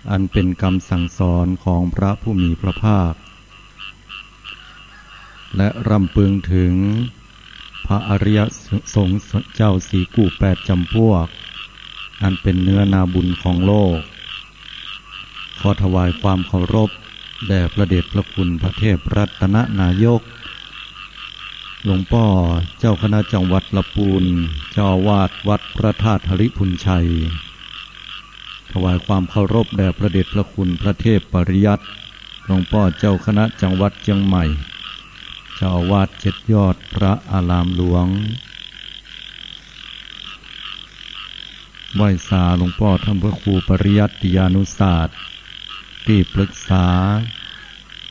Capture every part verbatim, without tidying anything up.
อันเป๋นกำสั่งสอนของพระผู้มีพระภาค และรำพึงเถิงพระอริยสงฆ์เจ้าสี่กู้แปดจำพวก อันเป๋นเนื้อนาบุญของโลก ขอถวายความเคารพแด่พระเดชพระคุณพระเทพรัตนนายก หลวงป้อเจ้าคณะจังหวัดละปูน เจ้าอาวาสวัดพระธาตุหริภุญชัย ถวายความเคารพแด่พระเดชพระคุณพระเทพปริยัติ หลวงป้อเจ้าคณะจังหวัดเจียงใหม่ เจ้าอาวาสเจ็ดยอดพระอารามหลวง ไหว้สาหลวงป้อท่านพระครูปริยัติยานุศาสตร์ ตี้ปรึกษา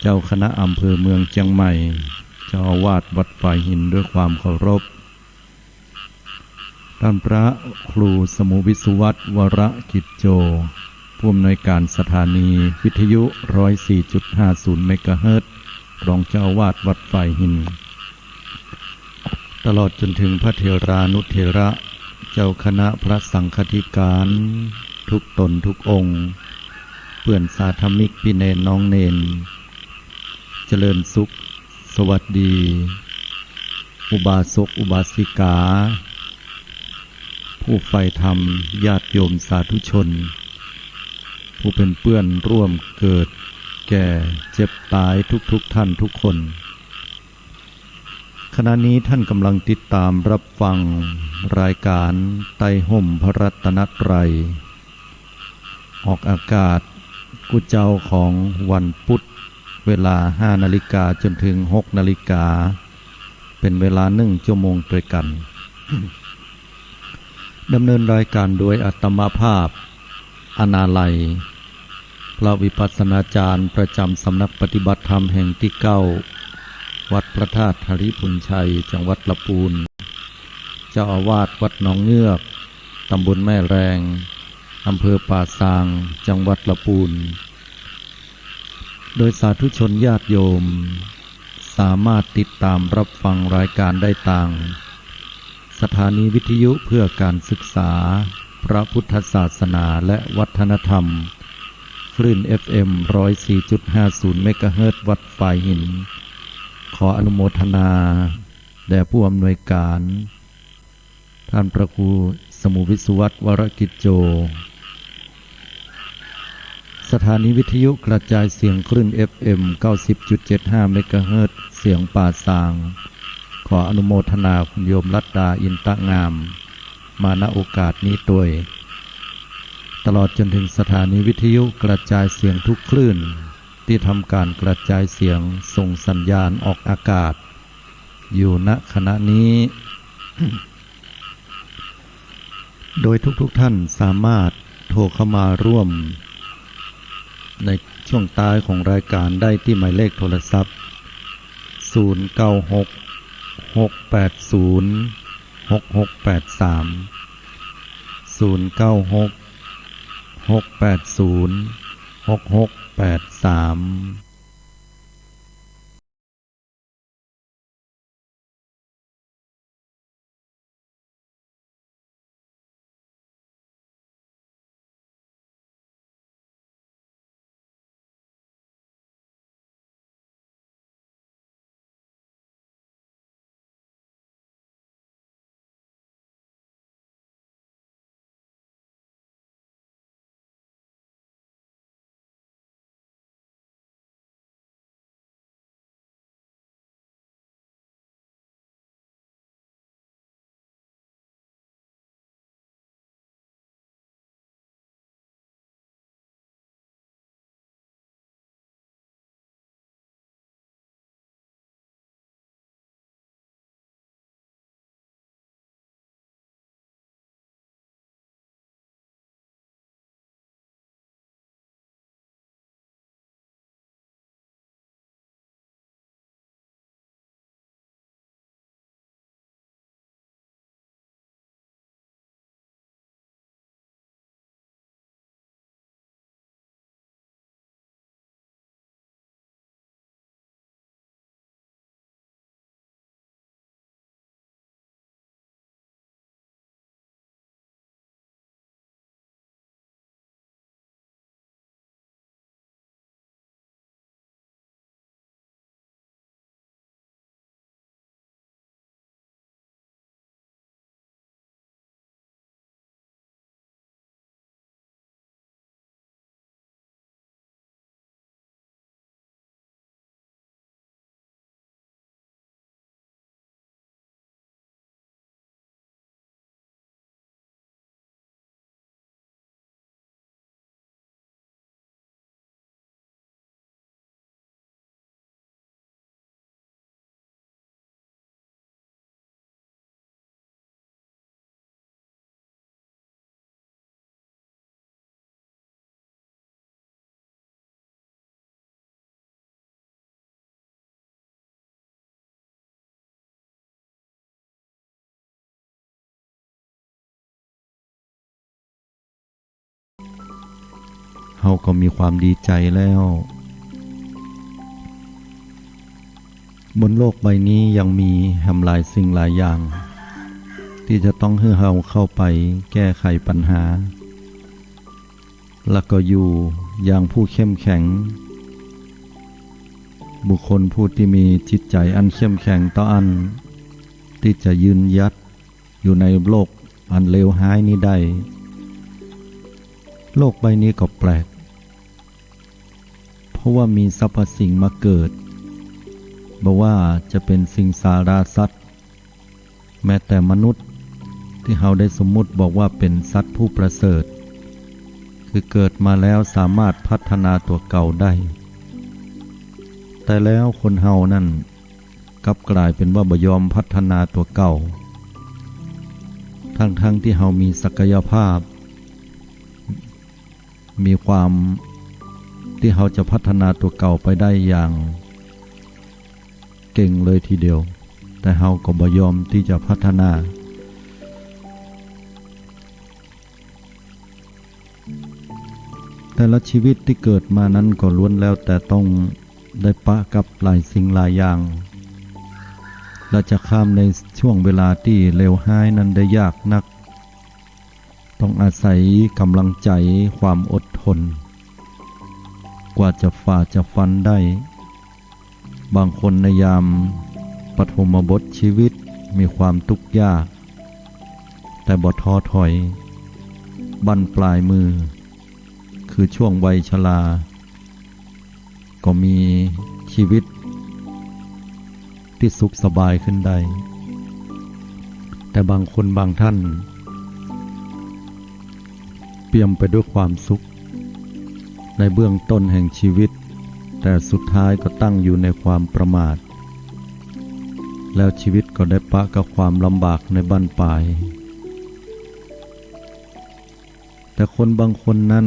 เจ้าคณะอำเภอเมืองเจียงใหม่ เจ้าอาวาสวัดฝายหินด้วยความเคารพ ท่านพระครูสมุวิศวัตร วรกิจโจ ผู้อำนวยการสถานีวิทยุ ร้อยสี่จุดห้าศูนย์ เมกะเฮิรตซ์ รองเจ้าอาวาสวัดฝายหิน ตลอดจนถึงพระเถรานุเถระ เจ้าคณะพระสังฆาธิการ ทุกต๋นทุกองค์ เปื้อนสาธมิก ปี้เณรน้องเณร เจริญสุข สวัสดี อุบาสกอุบาสิกา ผู้ใฝ่ธรรม ญาติโยมสาธุชน ผู้เป๋นเปื้อนร่วมเกิดแก่เจ็บต๋ายทุกๆ ท่านทุกคน ขณะนี้ท่านกำลังติดตามรับฟังรายการใต้ฮ่มพระรัตนตรัย ออกอากาศกู้เจ๊าของวันพุธ เวลาห้านาฬิกาจนถึงหกนาฬิกา เป๋นเวลาหนึ่งชั่วโมงตวยกั๋น ดำเนินรายการโดยอาตมาภาพ อนาลัย พระวิปัสสนาจารย์ประจำสำนักปฏิบัติธรรมแห่งตี้เก้า วัดพระธาตุหริภุญชัย จังหวัดละปูน เจ้าอาวาสวัดหนองเงือก ตำบลแม่แรง อำเภอป่าซาง จังหวัดละปูน โดยสาธุชนญาติโยม สามารถติดตามรับฟังรายการได้ตาง สถานีวิทยุเพื่อการศึกษาพระพุทธศาสนาและวัฒนธรรม คลื่น เอฟเอ็ม ร้อยสี่จุดห้าศูนย์ เมกะเฮิรตซ์ วัดฝายหิน ขออนุโมทนาแด่ผู้อำนวยการ ท่านพระครูสมุวิศวัตร วรกิจโจ สถานีวิทยุกระจายเสียงคลื่น เอฟเอ็ม เก้าสิบจุดเจ็ดห้า เมกะเฮิรตซ์ เสียงป่าซาง ขออนุโมทนาคุณโยมรัตดา อินตะงาม มา ณ โอกาสนี้ตวย ตลอดจนถึงสถานีวิทยุกระจายเสียงทุกคลื่น ตี้ทำก๋านกระจายเสียงส่งสัญญาณออกอากาศ อยู่ ณ ขณะนี้ โดยทุกๆ ท่านสามารถโทรเข้ามาร่วมในช่วงท้ายของรายการได้ตี้หมายเลขโทรศัพท์ ศูนย์เก้าหก หกแปดศูนย์ หกหกแปดสาม ศูนย์เก้าหก หกแปดศูนย์ หกหกแปดสาม เฮาก็มีความดีใจ๋แล้ว บนโลกใบนี้ยังมีแหมหลายสิ่งหลายอย่าง ตี้จะต้องหื้อเฮาเข้าไปแก้ไขปัญหา แล้วก็อยู่อย่างผู้เข้มแข็ง บุคคลผู้ตี้มีจิตใจ๋อันเข้มแข็งเต้าอั้น ตี้จะยืนหยัดอยู่ในโลกอันเลวฮ้ายนี้ได้ โลกใบนี้ก็แปลก เพราะว่ามีสรรพสิ่งมาเกิด บ่ว่าจะเป๋นสิงสาราสัตว์ แม้แต่มนุษย์ตี้เฮาได้สมมุติบอกว่าเป๋นสัตว์ผู้ประเสริฐ คือเกิดมาแล้วสามารถพัฒนาตั๋วเก่าได้ แต่แล้วคนเฮานั้นกลับกลายเป๋นว่าบ่ยอมพัฒนาตั๋วเก่า ทั้งๆ ตี้เฮามีศักยภาพ มีความตี้เฮาจะพัฒนาตั๋วเก่าไปได้อย่างเก่งเลยทีเดียว แต่เฮาก็บ่ยอมตี้จะพัฒนา แต่ละชีวิตตี้เกิดมานั้นก็ล้วนแล้วแต่ต้องได้ปะกับหลายสิ่งหลายอย่าง และจะข้ามในช่วงเวลาตี้เลวฮ้ายนั้นได้ยากนัก ต้องอาศัยก๋ำลังใจ๋ ความอดทน กว่าจะฝ่าจะฟันได้ บางคนในยามปฐมบทชีวิตมีความตุ๊กยาก แต่บ่ท้อถอย บั้นปลายมือ คือช่วงวัยชรา ก็มีชีวิตตี้สุขสบายขึ้นได้ แต่บางคนบางท่านเปี่ยมไปด้วยความสุขในเบื้องต้นแห่งชีวิต แต่สุดท้ายก็ตั้งอยู่ในความประมาท แล้วชีวิตก็ได้ปะกับความลำบากในบั้นปลาย แต่คนบางคนนั้น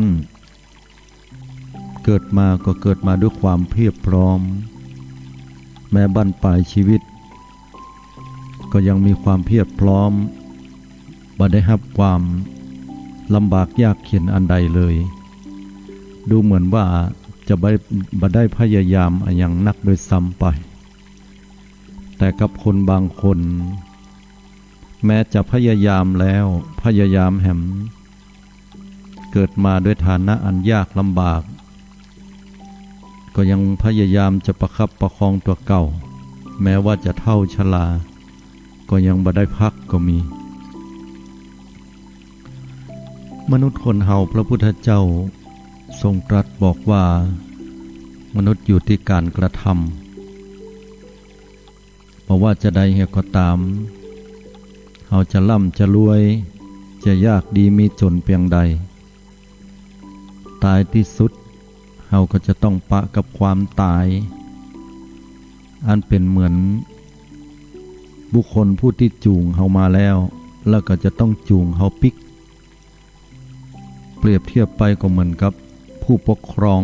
เกิดมาก็เกิดมาด้วยความเพียบพร้อม แม้บั้นปลายชีวิต ก็ยังมีความเพียบพร้อม บ่ได้ฮับความลำบากยากเข็ญอันใดเลย ดูเหมือนว่าจะบ่ บ่ได้พยายามอะหยังนักด้วยซ้ำไป แต่กับคนบางคน แม้จะพยายามแล้วพยายามแหม เกิดมาด้วยฐานะอันยากลำบาก ก็ยังพยายามจะประคับประคองตั๋วเก่า แม้ว่าจะเฒ่าชรา ก็ยังบ่ได้พักก็มี มนุษย์คนเฮาพระพุทธเจ้าทรงตรัสบอกว่า มนุษย์อยู่ตี้ก๋านกระทำ บ่ว่าจะใดเหียก็ต๋าม เฮาจะร่ำจะรวย จะยากดีมีจ๋นเปียงใด ต๋ายตี้สุด เฮาก็จะต้องปะกับความต๋าย อันเป๋นเหมือนบุคคลผู้ตี้จูงเฮามาแล้ว แล้วก็จะต้องจูงเฮาปิ๊ก เปรียบเทียบไปก็เหมือนกับผู้ปกครอง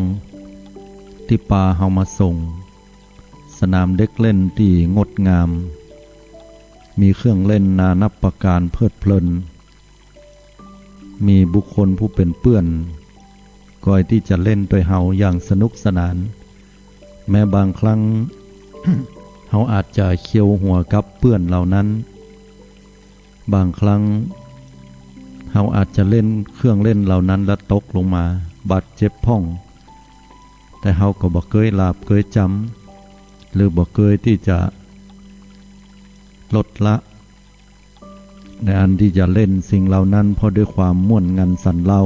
ตี้ปาเฮามาส่ง สนามเด็กเล่นตี้งดงาม มีเครื่องเล่นนานับประก๋านเพลิดเพลิน มีบุคคลผู้เป๋นเปื้อน คอยตี้จะเล่นตวยเฮาอย่างสนุกสนาน แม้บางครั้ง เฮาอาจจะเขียวหัวกับเปื้อนเหล่านั้น บางครั้ง เฮาอาจจะเล่นเครื่องเล่นเหล่านั้นแล้วตกลงมา บาดเจ็บพ่อง แต่เฮาก็บ่เกยหลาบเกยจ๋ำ หรือบ่เกยตี้จะลดละ ในอันตี้จะเล่นสิ่งเหล่านั้น เพราะด้วยความม่วนงันสันเล้า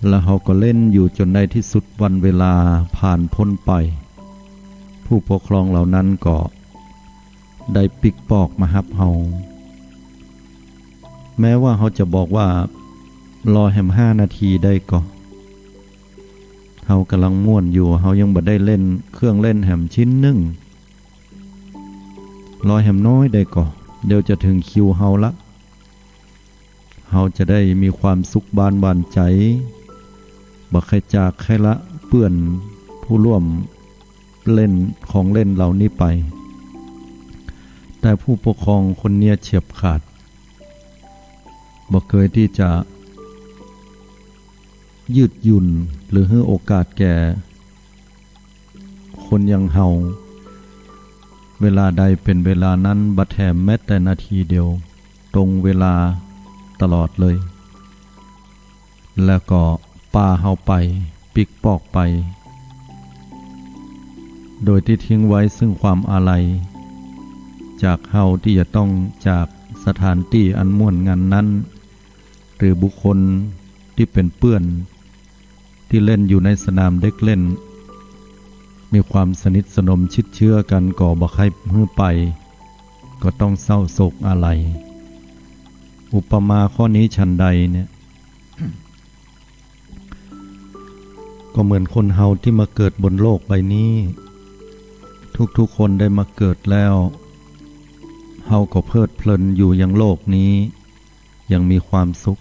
แล้วเฮาก็เล่นอยู่จ๋นในตี้สุดวันเวลาผ่านป๊นไป ผู้ปกครองเหล่านั้นก็ได้ปิ๊กปอกมาฮับเฮา แม้ว่าเฮาจะบอกว่า รอแหมห้านาทีได้ก่อ เฮาก่ำลังม่วนอยู่ เฮายังบ่ได้เล่นเครื่องเล่นแหมชิ้นนึ่ง รอแหมน้อยได้ก่อ เดี๋ยวจะเถิงคิวเฮาละ เฮาจะได้มีความสุขบานบานใจ๋ บ่ใค่จากใค่ละเปื้อนผู้ร่วมเล่นของเล่นเหล่านี้ไป แต่ผู้ปกครองคนเนี้ยเฉียบขาด บ่เกยตี้จะ ยืดหยุ่นหรือหื้อโอกาสแก่คนอย่างเฮา เวลาใดเป๋นเวลานั้น บ่แถมแม้แต่นาทีเดียว ตรงเวลาตลอดเลย แล้วก็ปาเฮาไป ปิ๊กปอกไป โดยตี้ทิ้งไว้ซึ่งความอาลัย จากเฮาตี้จะต้องจากสถานตี้อันม่วนงันนั้น หรือบุคคลตี้เป๋นเปื้อน ตี้เล่นอยู่ในสนามเด็กเล่น มีความสนิทสนมชิดเชื้อกั๋น ก็บ่ใค่หื้อไป ก็ต้องเศร้าโศกอาลัย อุปมาข้อนี้ฉันใดเนี่ย ก็เหมือนคนเฮาตี้มาเกิดบนโลกใบนี้ ทุกๆ คนได้มาเกิดแล้ว เฮาก็เพลิดเพลินอยู่ยังโลกนี้ อย่างมีความสุข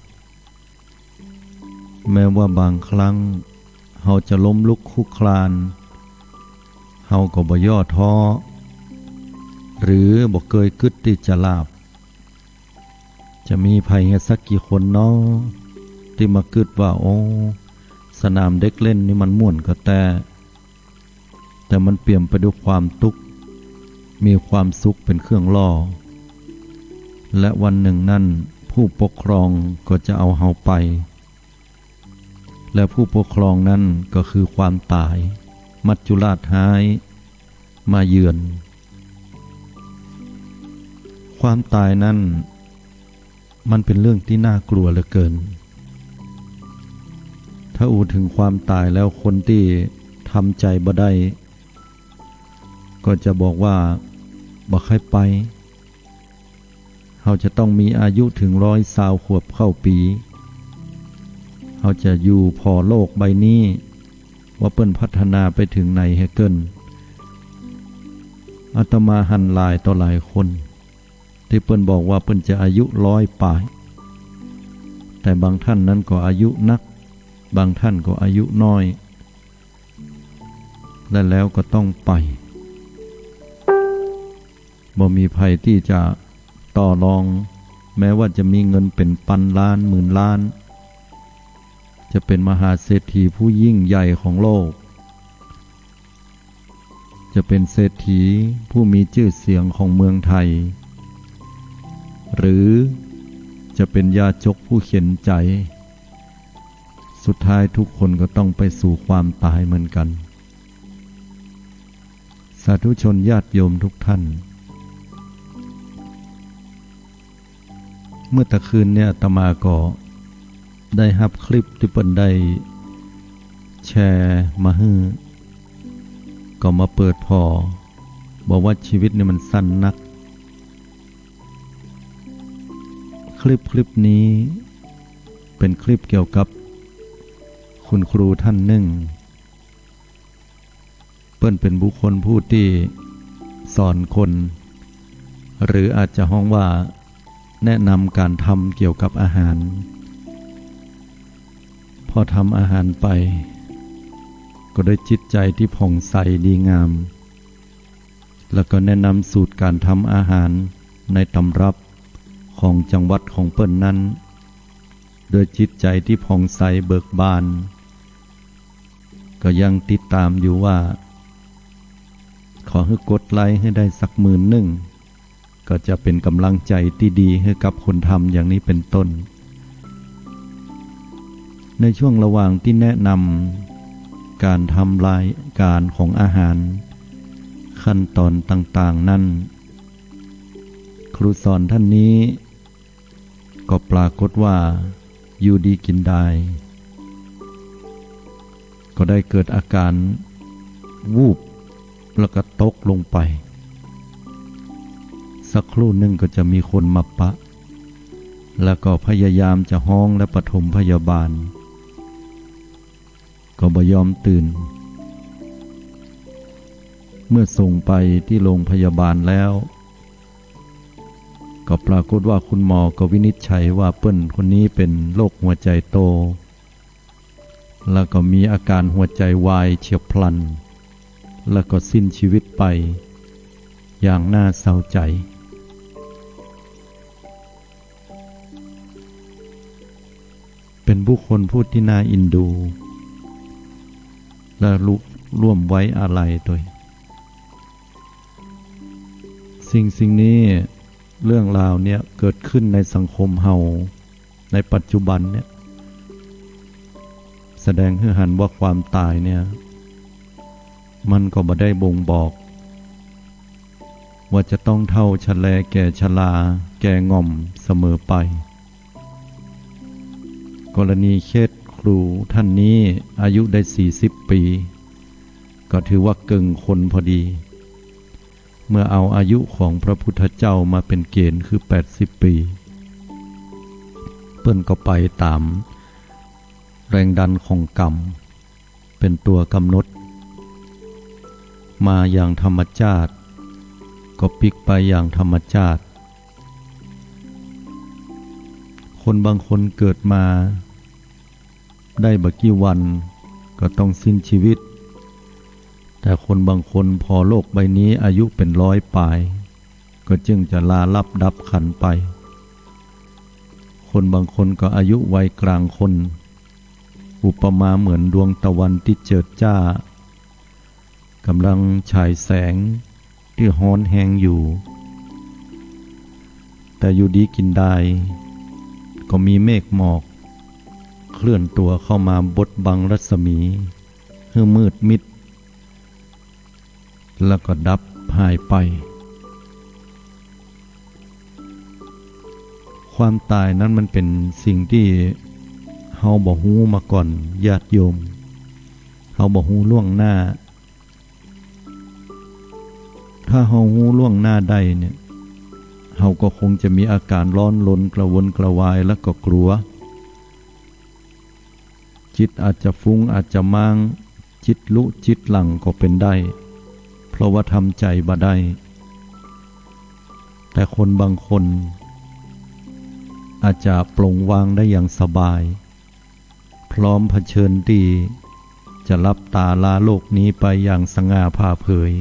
แม้ว่าบางครั้งเฮาจะล้มลุกคลุกคลาน เฮาก็บ่ย่อท้อ หรือบ่เกยกึ๊ดตี้จะหลาบ จะมีใผสักกี่คนน้อ ตี้มากึ๊ดว่า โอ้ สนามเด็กเล่นนี่มันม่วนก็แต๊ แต่มันเปี่ยมไปด้วยความตุ๊กข์ มีความสุขเป๋นเครื่องล่อ และวันหนึ่งนั้น ผู้ปกครองก็จะเอาเฮาไป และผู้ปกครองนั้นก็คือความต๋าย มัจจุราชฮ้ายมาเยือน ความต๋ายนั้น มันเป๋นเรื่องตี้น่ากลัวเหลือเกิน ถ้าอู้ถึงความต๋ายแล้ว คนตี้ทำใจ๋บ่ได้ ก็จะบอกว่า บ่ใค่ไป เฮาจะต้องมีอายุถึงร้อยซาวขวบเข้าปี๋ เฮาจะอยู่ผ่อโลกใบนี้ ว่าเปิ้นพัฒนาไปถึงไหนแหมเกิน อาตมาหันหลายต่อหลายคน ตี้เปิ้นบอกว่าเปิ้นจะอายุร้อยป๋าย แต่บางท่านนั้นก็อายุนัก บางท่านก็อายุน้อย และแล้วก็ต้องไป บ่มีใผตี้จะต่อรอง แม้ว่าจะมีเงินเป๋นปันล้านหมื่นล้าน จะเป๋นมหาเศรษฐีผู้ยิ่งใหญ่ของโลก จะเป๋นเศรษฐีผู้มีจื้อเสียงของเมืองไทย หรือจะเป๋นยาจกผู้เข็ญใจ๋ สุดท้ายทุกคนก็ต้องไปสู่ความต๋ายเหมือนกั๋น สาธุชนญาติโยมทุกท่าน เมื่อตะคืนเนี่ยอาตมาก็ได้ฮับคลิปตี้เปิ้นได้แชร์มาหื้อ ก็มาเปิดผ่อ บอกว่าชีวิตนี่มันสั้นนัก คลิปคลิปนี้เป๋นคลิปเกี่ยวกับคุณครูท่านนึ่ง เปิ้นเป๋นบุคคลผู้ตี้สอนคน หรืออาจจะฮ้องว่าแนะนำก๋านทำเกี่ยวกับอาหาร พอทำอาหารไป ก็ด้วยจิตใจ๋ตี้ผ่องใสดีงาม แล้วก็แนะนำสูตรก๋านทำอาหารในตำรับของจังหวัดของเปิ้นนั้น ด้วยจิตใจ๋ตี้ผ่องใสเบิกบาน ก็ยังติดต๋ามอยู่ว่า ขอหื้อกดไลก์หื้อได้สักหมื่นนึ่ง ก็จะเป๋นก๋ำลังใจ๋ตี้ดีหื้อกับคนทำอย่างนี้เป๋นต้น ในช่วงระหว่างตี้แนะนำก๋านทำรายก๋านของอาหาร ขั้นต๋อนต่างๆ นั้น ครูสอนท่านนี้ก็ปรากฏว่าอยู่ดีกิ๋นดาย ก็ได้เกิดอาก๋านวูบ แล้วก็ตกลงไป สักครู่นึ่งก็จะมีคนมาปะ แล้วก็พยายามจะฮ้องและปฐมพยาบาล ก็บ่ยอมตื่น เมื่อส่งไปตี้โรงพยาบาลแล้ว ก็ปรากฏว่าคุณหมอก็วินิจฉัยว่าเปิ้นคนนี้เป๋นโรคหัวใจ๋โต แล้วก็มีอาก๋านหัวใจ๋วายเฉียบพลัน แล้วก็สิ้นชีวิตไปอย่างน่าเศร้าใจ๋ เป็นบุคคลผู้ตี้น่าอินดู และลุกร่วมไว้อาลัยตวย สิ่งสิ่งนี้ เรื่องราวเนี่ยเกิดขึ้นในสังคมเฮาในปัจจุบันเนี่ย แสดงหื้อหันว่าความต๋ายเนี่ย มันก็บ่ได้บ่งบอก ว่าจะต้องเฒ่าชะแลแก่ชราแก่ง่อมเสมอไป กรณีเคสครูท่านนี้อายุได้สี่สิบปี๋ ก็ถือว่าเกิ่งคนพอดี เมื่อเอาอายุของพระพุทธเจ้ามาเป๋นเกณฑ์คือแปดสิบปี๋ เปิ้นก็ไปต๋ามแรงดันของกรรม เป๋นตั๋วก๋ำหนด มาอย่างธรรมจาติ ก็ปิ๊กไปอย่างธรรมจาติ คนบางคนเกิดมาได้บ่กี่วันก็ต้องสิ้นชีวิต แต่คนบางคนผ่อโลกใบนี้อายุเป๋นร้อยป๋าย ก็จึงจะลาลับดับขันธ์ไป คนบางคนก็อายุวัยกลางคน อุปมาเหมือนดวงตะวันตี้เจิดจ้า ก๋ำลังฉายแสงตี้ฮ้อนแฮงอยู่ แต่อยู่ดีกิ๋นดาย ก็มีเมฆหมอก เคลื่อนตั๋วเข้ามาบดบังรัศมี หื้อมืดมิด แล้วก็ดับหายไป ความต๋ายนั้นมันเป๋นสิ่งตี้เฮาบ่ฮู้มาก่อน ญาติโยม เฮาบ่ฮู้ล่วงหน้า ถ้าเฮาฮู้ล่วงหน้าได้เนี่ย เฮาก็คงจะมีอาก๋านร้อนรนกระวนกระวายแล้วก็กลัว จิตอาจจะฟุ้งอาจจะม้าง จิตลุจิตหลั่งก็เป๋นได้ เพราะว่าทำใจ๋บ่ได้ แต่คนบางคนอาจจะปลงวางได้อย่างสบาย พร้อมเผชิญตี้จะหลับต๋าลาโลกนี้ไปอย่างสง่าผ่าเผย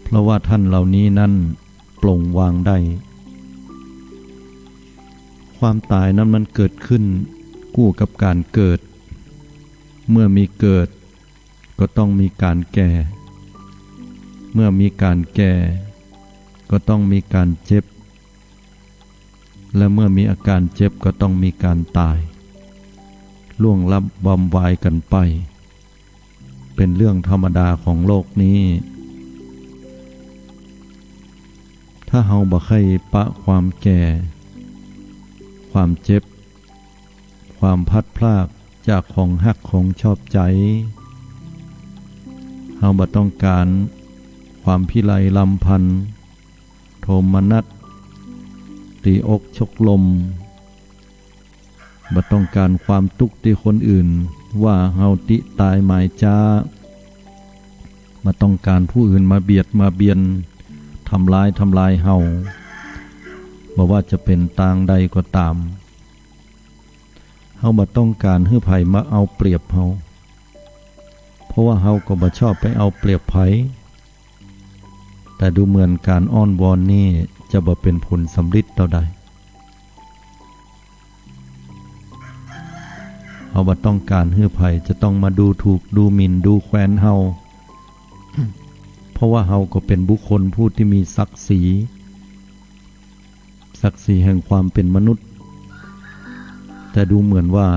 เพราะว่าท่านเหล่านี้นั้นปลงวางได้ ความต๋ายนั้นมันเกิดขึ้นกู้กับก๋านเกิด เมื่อมีเกิดก็ต้องมีก๋านแก่ เมื่อมีก๋านแก่ก็ต้องมีก๋านเจ็บ และเมื่อมีอาก๋านเจ็บก็ต้องมีก๋านต๋าย ล่วงลับวำวายกั๋นไป เป๋นเรื่องธรรมดาของโลกนี้ ถ้าเฮาบ่ใค่ปะความแก่ ความเจ็บ ความพลัดพรากจากของฮักของชอบใจ๋ เฮาบ่ต้องก๋านความพิไรรำพัน โทมนัส ตี๋อกชกลม บ่ต้องก๋านความตุ๊กข์ตี้คนอื่นว่าเฮาติตายหมายจ๊า บ่ต้องก๋านผู้อื่นมาเบียดมาเบียน ทำร้าย ทำลายเฮา บ่ว่าจะเป๋นตางใดก็ต๋าม เฮาบ่ต้องก๋านหื้อใผมาเอาเปรียบเฮา เพราะว่าเฮาก็บ่ชอบไปเอาเปรียบใผ แต่ดูเหมือนก๋านอ้อนวอนนี่จะบ่เป๋นผลสำริดเต้าใด เฮาบ่ต้องก๋านหื้อใผจะต้องมาดูถูกดูหมิ่นดูแควนเฮา เพราะว่าเฮาก็เป๋นบุคคลผู้ตี้มีศักดิ์ศรี ศักดิ์ศรีแห่งความเป๋นมนุษย์ แต่ดูเหมือนว่า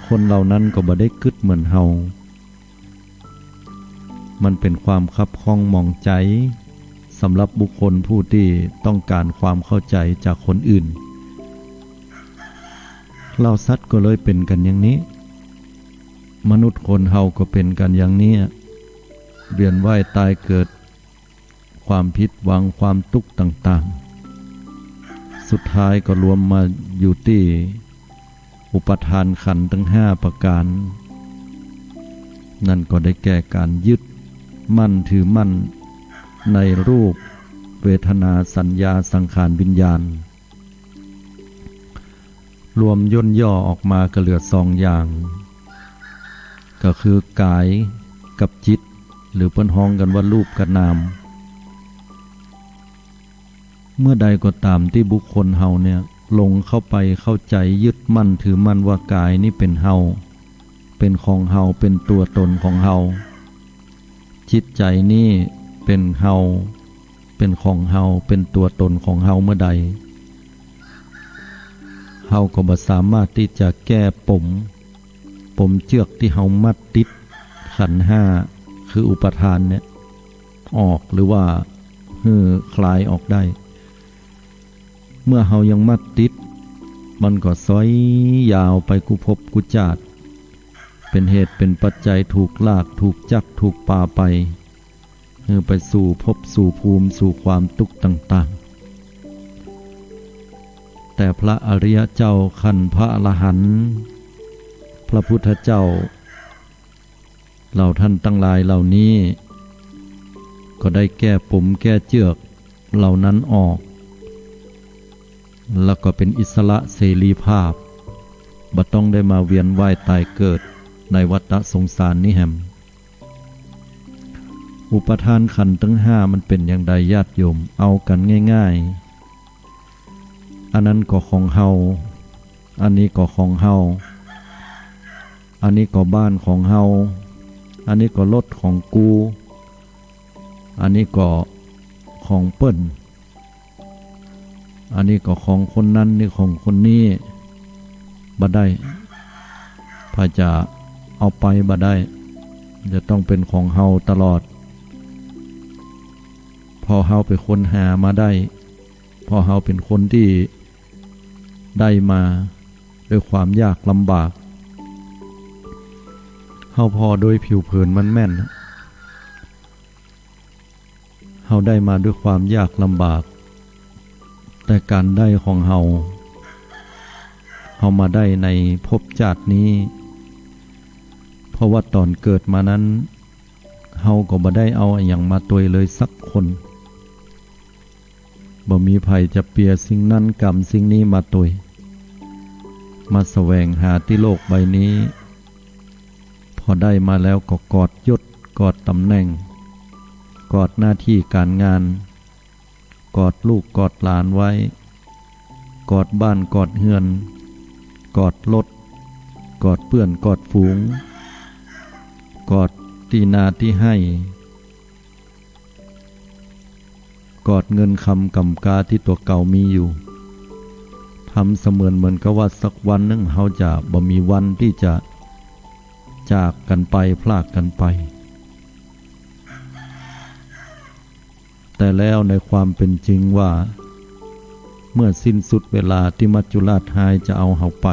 คนเหล่านั้นก็บ่ได้กึ๊ดเหมือนเฮา มันเป๋นความคับข้องหมองใจ๋สำหรับบุคคลผู้ตี้ต้องก๋านความเข้าใจ๋จากคนอื่น เฮาสัตว์ก็เลยเป๋นกั๋นอย่างนี้ มนุษย์คนเฮาก็เป๋นกั๋นอย่างนี้ เวียนว่ายตายเกิด ความผิดหวัง ความตุ๊กข์ต่างๆ สุดท้ายก็รวมมาอยู่ตี้อุปาทานขันธ์ตึงห้าประก๋าน นั่นก็ได้แก่ก๋านยึดมั่นถือมั่นในรูป เวทนา สัญญา สังขาร วิญญาณ รวมย่นย่อออกมาก็เหลือสองอย่าง ก็คือกายกับจิต หรือเปิ้นฮ้องกั๋นว่ารูปกับนาม เมื่อใดก็ต๋ามตี้บุคคลเฮาเนี่ย หลงเข้าไปเข้าใจ๋ยึดมั่นถือมั่นว่ากายนี้เป๋นเฮา เป๋นของเฮา เป๋นตั๋วต๋นของเฮา จิตใจ๋นี้เป๋นเฮา เป๋นของเฮา เป๋นตั๋วต๋นของเฮาเมื่อใด เฮาก็บ่สามารถตี้จะแก้ป๋ม ป๋มเจื้อกตี้เฮามัดติดขันธ์ห้า คืออุปาทานเนี่ย ออก หรือว่าหื้อคลายออกได้ เมื่อเฮายังมัดติด มันก็สอยยาวไปกู้ภพกู้จาติ เป๋นเหตุเป๋นปัจจัยถูกลาก ถูกจัก ถูกปาไป หื้อไปสู่ภพสู่ภูมิ สู่ความตุ๊กข์ต่างๆ แต่พระอริยะเจ้าขั้นพระอรหันต์ พระพุทธเจ้า เหล่าท่านตังหลายเหล่านี้ ก็ได้แก้ป๋มแก้เจื้อกเหล่านั้นออก แล้วก็เป๋นอิสระเสรีภาพ บ่ต้องได้มาเวียนว่ายต๋ายเกิดในวัฏสงสารนี้แหม อุปาทานขันธ์ตึงห้ามันเป๋นอย่างใดญาติโยม เอากั๋นง่ายๆ อันนั้นก็ของเฮา อันนี้ก็ของเฮา อันนี้ก็บ้านของเฮา อันนี้ก็รถของกู อันนี้ก็ของเปิ้น อันนี้ก็ของคนนั้น นี่ของคนนี้ บ่ได้ ใผจะเอาไปบ่ได้ จะต้องเป๋นของเฮาตลอด เพราะเฮาเป๋นคนหามาได้ เพราะเฮาเป๋นคนตี้ได้มาด้วยความยากลำบาก เฮาผ่อโดยผิวเผินมันแม่น เฮาได้มาด้วยความยากลำบาก แต่ก๋านได้ของเฮา เฮามาได้ในภพจาตินี้ เพราะว่าต๋อนเกิดมานั้น เฮาก็บ่ได้เอาอะหยังมาตวยเลยสักคน บ่มีใผจะเปียสิ่งนั้นกำสิ่งนี้มาตวย มาแสวงหาตี้โลกใบนี้ พอได้มาแล้วก็กอดยศ กอดต๋ำแหน่ง กอดหน้าตี้ก๋านงาน กอดลูกกอดหลานไว้ กอดบ้านกอดเฮือน กอดรถ กอดเปื้อนกอดฝูง กอดตี้นาตี้ไฮ่ กอดเงินคำก๋ำกาตี้ตั๋วเก่ามีอยู่ ทำเสมือนเหมือนกับว่าสักวันนึ่งเฮาจะบ่มีวันตี้จะจากกั๋นไป พรากกั๋นไป แต่แล้วในความเป๋นจริงว่า เมื่อสิ้นสุดเวลาตี้มัจจุราชฮ้ายจะเอาเฮาไป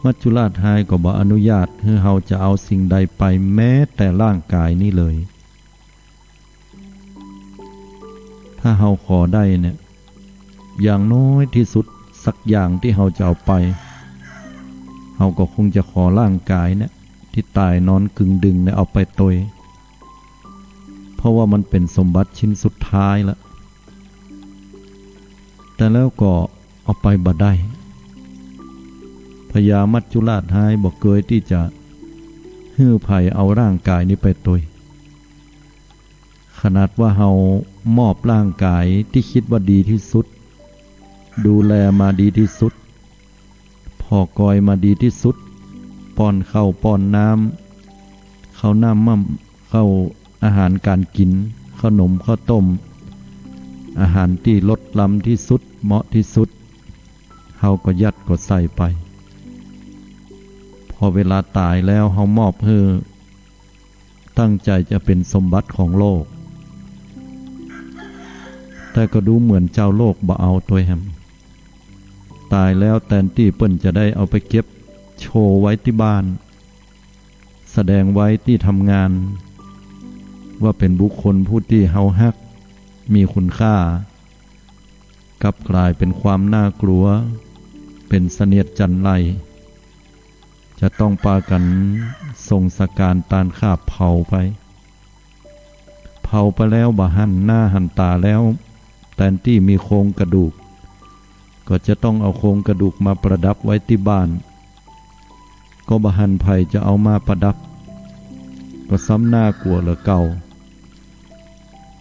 มัจจุราชฮ้ายก็บ่อนุญาตหื้อเฮาจะเอาสิ่งใดไปแม้แต่ร่างก๋ายนี้เลย ถ้าเฮาขอได้เนี่ย อย่างน้อยตี้สุดสักอย่างตี้เฮาจะเอาไป เฮาก็คงจะขอร่างก๋ายเนี่ย ตี้ต๋ายนอนกึ่งดึงเนี่ยเอาไปตวย เพราะว่ามันเป๋นสมบัติชิ้นสุดท้ายละ แต่แล้วก็เอาไปบ่ได้ พญามัจจุราชฮ้ายบ่เกยตี้จะหื้อใผเอาร่างก๋ายนี้ไปตวย ขนาดว่าเฮามอบร่างก๋ายตี้กึ๊ดว่าดีตี้สุด ดูแลมาดีตี้สุด ผ่อกอยมาดีตี้สุด ป้อนข้าวป้อนน้ำ ข้าวน้ำม่ำ ข้าว อาหารก๋านกิ๋น ข้าวหนมข้าวต้ม อาหารตี้ลดล้ำตี้สุด เหมาะตี้สุด เฮาก็ยัดก็ใส่ไป พอเวลาต๋ายแล้วเฮามอบหื้อ ตั้งใจ๋จะเป๋นสมบัติของโลก แต่ก็ดูเหมือนจาวโลกบ่เอาตวยแหม ต๋ายแล้วแตนตี้เปิ้นจะได้เอาไปเก็บโชว์ไว้ตี้บ้าน แสดงไว้ตี้ทำงาน ว่าเป๋นบุคคลผู้ตี้เฮาฮัก มีคุณค่า กลับก๋ายเป๋นความน่ากลัว เป๋นเสนียดจัญไร จะต้องปากั๋นส่งสการตานฆ่าเผาไป เผาไปแล้วบ่หันหน้าหันต๋าแล้ว แตนตี้มีโครงกระดูก ก็จะต้องเอาโครงกระดูกมาประดับไว้ตี้บ้าน ก็บ่หันใผจะเอามาประดับ ก็ซ้ำน่ากลัวเหลือเก่า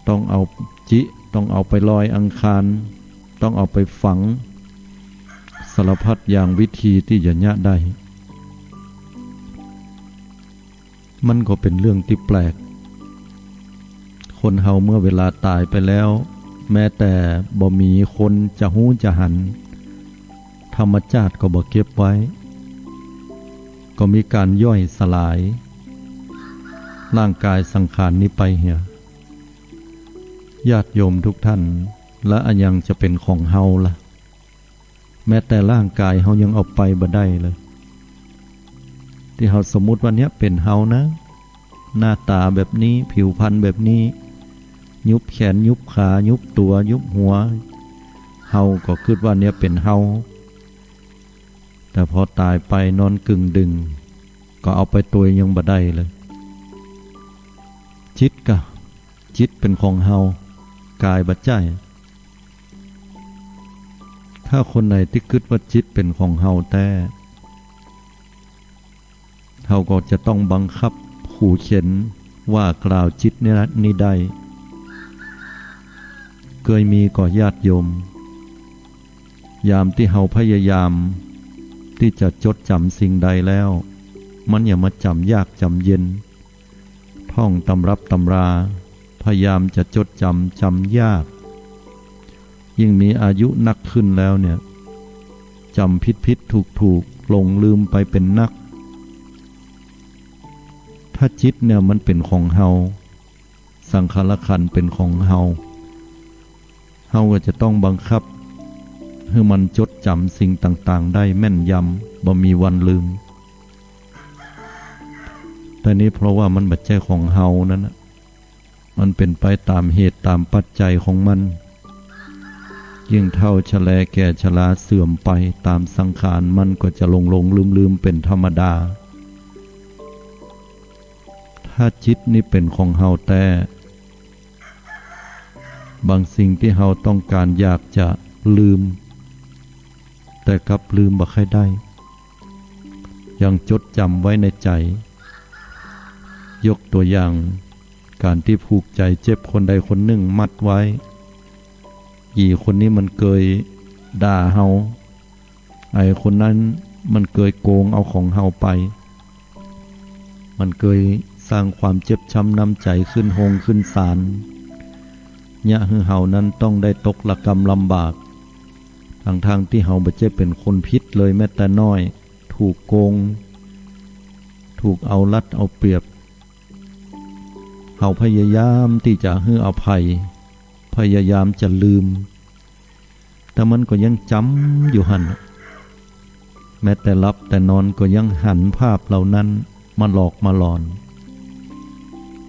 ต้องเอาจิ ต้องเอาไปลอยอังคาร ต้องเอาไปฝัง สารพัดอย่างวิธีตี้จะเยียะได้ มันก็เป๋นเรื่องตี้แปลก คนเฮาเมื่อเวลาต๋ายไปแล้ว แม้แต่บ่มีคนจะฮู้จะหัน ธรรมจาตุก็บ่เก็บไว้ ก็มีก๋านย่อยสลาย ร่างก๋ายสังขารนี้ไปเหีย ญาติโยมทุกท่าน ละอะหยังจะเป๋นของเฮาละ แม้แต่ร่างก๋ายเฮายังเอาไปบ่ได้เลย ตี้เฮาสมมุติว่าเนี่ยเป๋นเฮานะ หน้าต๋าแบบนี้ ผิวพรรณแบบนี้ ยุบแขน ยุบขา ยุบตั๋ว ยุบหัว เฮาก็กึ๊ดว่าเนี่ยเป๋นเฮา แต่พอต๋ายไปนอนกึ่งดึ่ง ก็เอาไปตวยยังบ่ได้เลย จิตกะ จิตเป๋นของเฮา ก๋ายบ่ใจ้ ถ้าคนไหนตี้กึ๊ดว่าจิตเป๋นของเฮาแต๊ เฮาก็จะต้องบังคับ ขู่เข็ญ ว่ากล่าวจิตนี้นะ นี้ได้ เกยมีก่อญาติโยม ยามตี้เฮาพยายามตี้จะจดจ๋ำสิ่งใดแล้ว มันหยังมาจ๋ำยากจ๋ำเย็น ท่องตำรับตำรา พยายามจะจดจ๋ำ จ๋ำยาก ยิ่งมีอายุนักขึ้นแล้วเนี่ย จ๋ำผิดๆ ถูกๆ หลงลืมไปเป๋นนัก ถ้าจิตเนี่ยมันเป๋นของเฮา สังขารขันธ์เป๋นของเฮา เฮาก็จะต้องบังคับหื้อมันจดจ๋ำสิ่งต่างๆ ได้แม่นยำ บ่มีวันลืม แต่นี้เพราะว่ามันบ่ใจ้ของเฮานั้นน่ะ มันเป๋นไปต๋ามเหตุต๋ามปัจจัยของมัน ยิ่งเฒ่าชะแลแก่ชราเสื่อมไปต๋ามสังขาร มันก็จะหลงๆ ลืมๆ เป๋นธรรมดา ถ้าจิตนี้เป๋นของเฮาแต๊ บางสิ่งตี้เฮาต้องก๋านอยากจะลืม แต่กลับลืมบ่ใค่ได้ ยังจดจ๋ำไว้ในใจ๋ ยกตั๋วอย่าง ก๋านตี้ผูกใจ๋เจ็บคนใดคนนึ่งมัดไว้ อี่คนนี้มันเกยด่าเฮา ไอ้คนนั้นมันเกยโกงเอาของเฮาไป มันเกยสร้างความเจ็บช้ำน้ำใจ๋ขึ้นโฮงขึ้นศาล เยียะหื้อเฮานั้นต้องได้ตกระกำลำบาก ทั้งๆ ตี้เฮาบ่ใจ้เป๋นคนผิดเลยแม้แต่น้อย ถูกโกง ถูกเอารัดเอาเปรียบ เฮาพยายามตี้จะหื้ออภัย พยายามจะลืม แต่มันก็ยังจ๋ำอยู่หั้นน่ะ แม้แต่หลับแต่นอนก็ยังหันภาพเหล่านั้นมาหลอกมาหลอน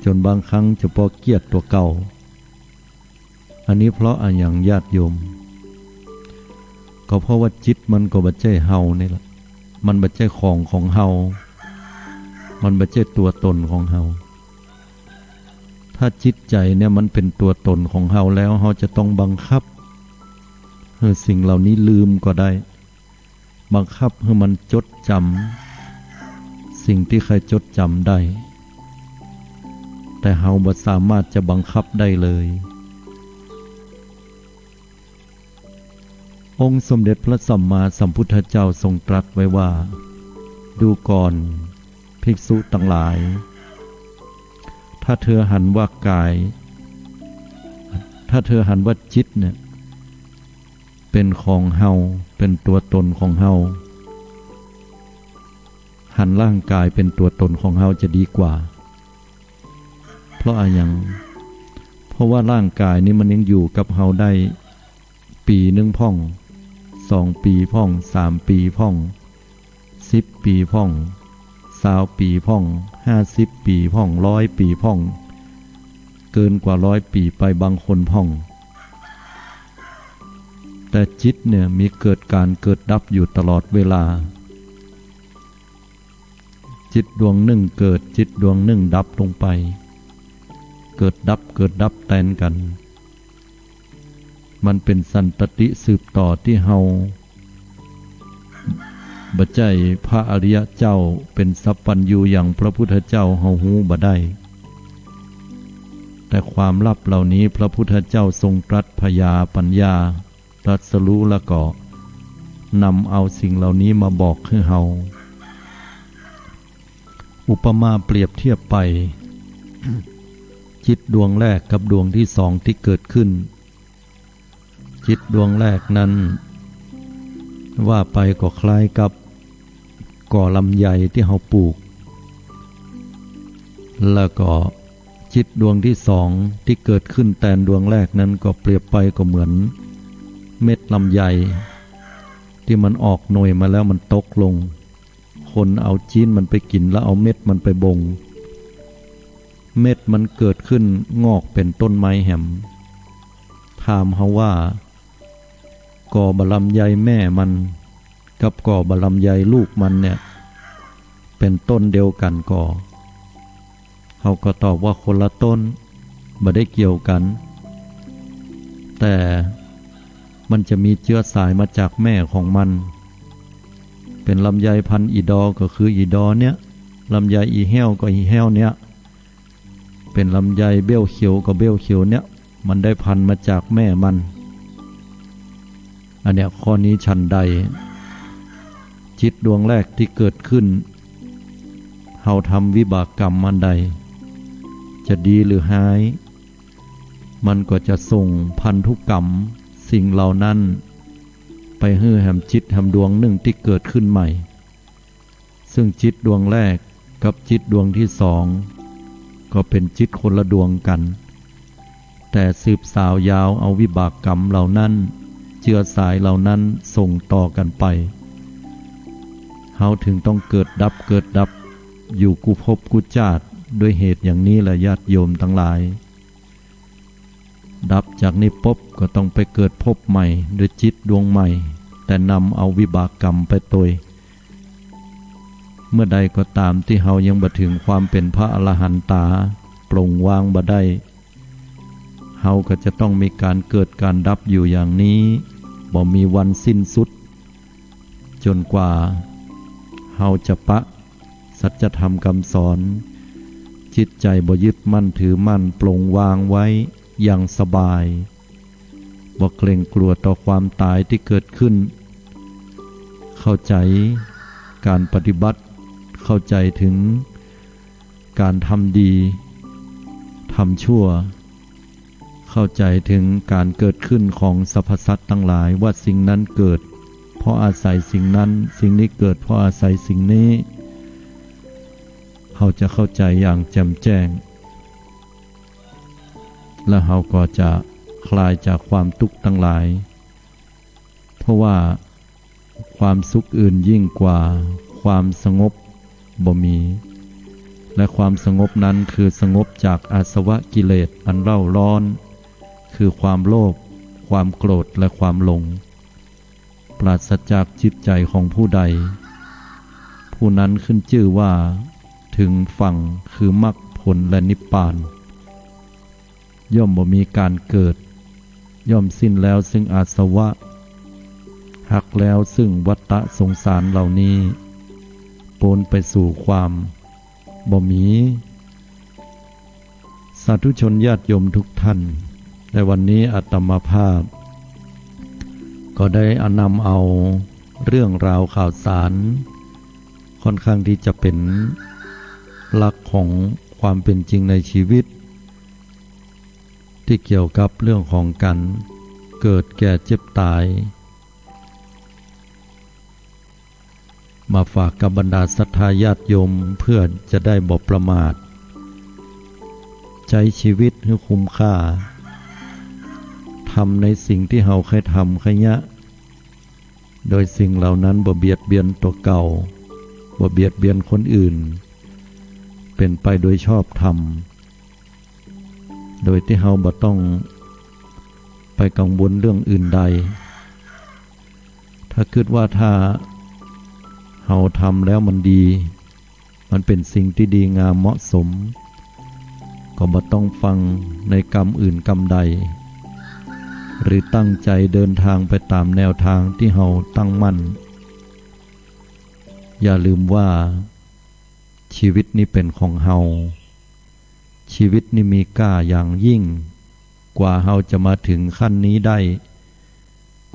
จ๋นบางครั้งจะปอเกลียดตั๋วเก่า อันนี้เพราะอะหยังญาติโยม ก็เพราะว่าจิตมันก็บ่ใจ้เฮานี่แหละ มันบ่ใจ้ของของเฮา มันบ่ใจ้ตั๋วตนของเฮา ถ้าจิตใจ๋เนี่ยมันเป๋นตั๋วตนของเฮาแล้ว เฮาจะต้องบังคับหื้อสิ่งเหล่านี้ลืมก็ได้ บังคับหื้อมันจดจ๋ำสิ่งตี้ใค่จดจ๋ำได้ แต่เฮาบ่สามารถจะบังคับได้เลย องค์สมเด็จพระสัมมาสัมพุทธเจ้าทรงตรัสไว้ว่า ดูก่อน ภิกษุตังหลาย ถ้าเธอหันว่ากาย ถ้าเธอหันว่าจิตเนี่ย เป๋นของเฮา เป๋นตั๋วตนของเฮา หันร่างกายเป๋นตั๋วตนของเฮาจะดีกว่า เพราะอะหยัง เพราะว่าร่างกายนี้มันยังอยู่กับเฮาได้ ปี๋นึ่งพ่อง สองปี๋พ่อง สามปี๋พ่อง สิบปี๋พ่อง ซาวปี๋พ่อง ห้าสิบปี๋พ่อง ร้อยปี๋พ่อง เกินกว่าร้อยปี๋ไปบางคนพ่อง แต่จิตเนี่ยมีเกิดก๋านเกิดดับอยู่ตลอดเวลา จิตดวงนึ่งเกิด จิตดวงนึ่งดับลงไป เกิดดับ เกิดดับแตนกั๋น มันเป๋นสันตติสืบต่อตี้เฮา บ่ใจ้พระอริยะเจ้าเป๋นสัพพัญญูอย่างพระพุทธเจ้าเฮาฮู้บ่ได้ แต่ความลับเหล่านี้พระพุทธเจ้าทรงตรัสผยาปัญญา ตรัสรู้แล้วก็นำเอาสิ่งเหล่านี้มาบอกหื้อเฮา อุปมาเปรียบเทียบไป จิตดวงแรกกับดวงที่สองที่เกิดขึ้น จิตดวงแรกนั้น ว่าไปก็คล้ายกับก่อลำไยตี้เฮาปลูก แล้วก็จิตดวงที่สองที่เกิดขึ้นแตนดวงแรกนั้นก็เปรียบไปก็เหมือนเม็ดลำไยตี้มันออกหน่วยมาแล้วมันตกลง คนเอาจี๊นมันไปกิ๋นแล้วเอาเม็ดมันไปบ่ง เม็ดมันเกิดขึ้นงอกเป๋นต้นไม้แหม ถามเฮาว่า ก่อบ่าลำไยแม่มันกับก่อบ่าลำไยลูกมันเนี่ย เป๋นต้นเดียวกั๋นก่อ เฮาก็ตอบว่าคนละต้น บ่ได้เกี่ยวกั๋น แต่มันจะมีเจื้อสายมาจากแม่ของมัน เป๋นลำไยพันธุ์อี่ดอก็คืออี่ดอเนี่ย ลำไยอี่แห้วก็อี่แห้วเนี่ย เป๋นลำไยเบ้วเขียวก็เบ้วเขียวเนี่ย มันได้พันธุ์มาจากแม่มัน อันเนี้ยข้อนี้ฉันใด จิตดวงแรกที่เกิดขึ้น เฮาทำวิบากกรรมอันใด จะดีหรือฮ้าย มันก็จะส่งพันธุกรรมสิ่งเหล่านั้น ไปหื้อแหมจิตแหมดวงนึ่งที่เกิดขึ้นใหม่ ซึ่งจิตดวงแรกกับจิตดวงที่สอง ก็เป๋นจิตคนละดวงกั๋น แต่สืบสาวยาวเอาวิบากกรรมเหล่านั้น เจื้อสายเหล่านั้นส่งต่อกั๋นไป เฮาถึงต้องเกิดดับเกิดดับอยู่กู้ภพกู้จาติ ด้วยเหตุอย่างนี้แหละญาติโยมตังหลาย ดับจากนี้ปุ๊บก็ต้องไปเกิดภพใหม่ด้วยจิตดวงใหม่ แต่นำเอาวิบากกรรมไปตวย เมื่อใดก็ต๋ามตี้เฮายังบ่ถึงความเป๋นพระอรหันตา ปลงวางบ่ได้ เฮาก็จะต้องมีก๋านเกิดก๋านดับอยู่อย่างนี้ บ่มีวันสิ้นสุด จ๋นกว่าเฮาจะปะสัจธรรมกำสอน จิตใจ๋บ่ยึดมั่นถือมั่น ปลงวางไว้อย่างสบาย บ่เกร็งกลัวต่อความต๋ายตี้เกิดขึ้น เข้าใจ๋ก๋านปฏิบัติ เข้าใจ๋เถิงก๋านทำดี ทำชั่ว เข้าใจ๋เถิงก๋านเกิดขึ้นของสรรพสัตว์ตังหลาย ว่าสิ่งนั้นเกิดเพราะอาศัยสิ่งนั้น สิ่งนี้เกิดเพราะอาศัยสิ่งนี้ เฮาจะเข้าใจ๋อย่างแจ่มแจ้ง และเฮาก็จะคลายจากความตุ๊กข์ตังหลาย เพราะว่า ความสุขอื่นยิ่งกว่าความสงบบ่มี และความสงบนั้นคือสงบจากอาสวะกิเลสอันเร่าร้อน คือความโลภ ความโกรธ และความหลง ปราศจากจิตใจ๋ของผู้ใด ผู้นั้นขึ้นจื้อว่าเถิงฝั่งคือมรรคผลและนิพพาน ย่อมบ่มีก๋านเกิด ย่อมสิ้นแล้วซึ่งอาสวะ หักแล้วซึ่งวัฏฏะสงสารเหล่านี้ ป๊นไปสู่ความบ่มี สาธุชนญาติโยมทุกท่าน ในวันนี้อาตมาภาพ ก็ได้นำเอาเรื่องราวข่าวสาร ค่อนข้างที่จะเป๋นหลักของความเป๋นจริงในชีวิต ตี้เกี่ยวกับเรื่องของก๋านเกิดแก่เจ็บต๋าย มาฝากกับบรรดาศรัทธาญาติโยม เพื่อจะได้บ่ประมาท ใจ๊ชีวิตหื้อคุ้มค่า ทำในสิ่งตี้เฮาใค่ทำใค่เยียะ โดยสิ่งเหล่านั้นบ่เบียดเบียนตั๋วเก่า บ่เบียดเบียนคนอื่น เป๋นไปโดยชอบธรรม โดยตี้เฮาบ่ต้องไปกังวลเรื่องอื่นใด ถ้ากึ๊ดว่าถ้าเฮาทำแล้วมันดี มันเป๋นสิ่งตี้ดีงามเหมาะสม ก็บ่ต้องฟังในกำอื่นกำใด หรือตั้งใจ๋เดินตางไปต๋ามแนวตางตี้เฮาตั้งมั่น อย่าลืมว่า ชีวิตนี้เป๋นของเฮา ชีวิตนี้มีก้าอย่างยิ่ง กว่าเฮาจะมาเถิงขั้นนี้ได้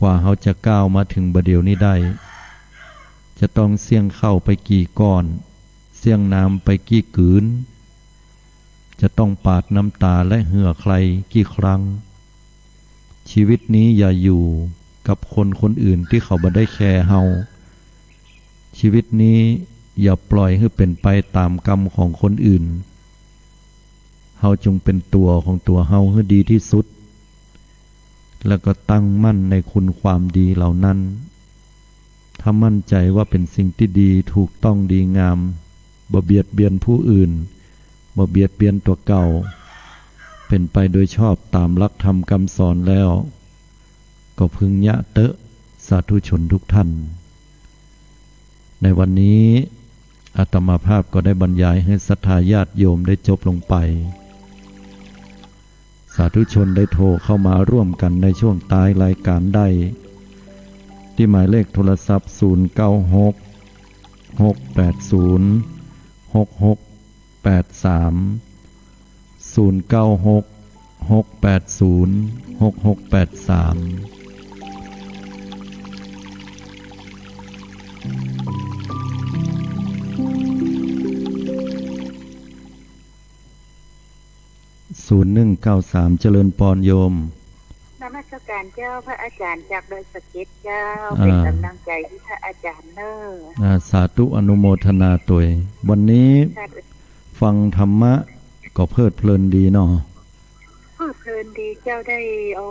กว่าเฮาจะก้าวมาเถิงบ่าเดี่ยวนี้ได้ จะต้องเสี้ยงข้าวไปกี่ก้อน เสี้ยงน้ำไปกี่กืน จะต้องปาดน้ำตาและเหื่อใคร่กี่ครั้ง ชีวิตนี้อย่าอยู่กับคนคนอื่นตี้เขาบ่ได้แคร์เฮา ชีวิตนี้อย่าปล่อยหื้อเป๋นไปต๋ามกรรมของคนอื่น เฮาจงเป๋นตั๋วของตั๋วเฮาหื้อดีตี้สุด แล้วก็ตั้งมั่นในคุณความดีเหล่านั้น ถ้ามั่นใจ๋ว่าเป๋นสิ่งตี้ดี ถูกต้อง ดีงาม บ่เบียดเบียนผู้อื่น บ่เบียดเบียนตั๋วเก่า เป๋นไปโดยชอบต๋ามหลักธรรมกำสอนแล้ว ก็พึงเยียะเต๊อะ สาธุชนทุกท่าน ในวันนี้อาตมาภาพก็ได้บรรยายหื้อศรัทธาญาติโยมได้จบลงไป สาธุชนได้โทรเข้ามาร่วมกั๋นในช่วงต๊ายรายก๋านได้ ตี้หมายเลขโทรศัพท์ ศูนย์เก้าหก หกแปดศูนย์ หกหกแปดสาม ศูนย์เก้าหก หกแปดศูนย์ หกหกแปดสาม ศูนย์หนึ่งเก้าสาม เจริญปอนโยม นมัสการเจ้า พระอาจารย์จากดอยสะเก็ดเจ้า อ่า เป๋นก๋ำลังใจ๋หื้อพระอาจารย์เน่อ อ่า สาธุอนุโมทนาตวย วันนี้ ค่ะ ฟังธรรมะก็เพลิดเพลินดีเนาะ เพลิดเพลินดีเจ้า ได้ โอ้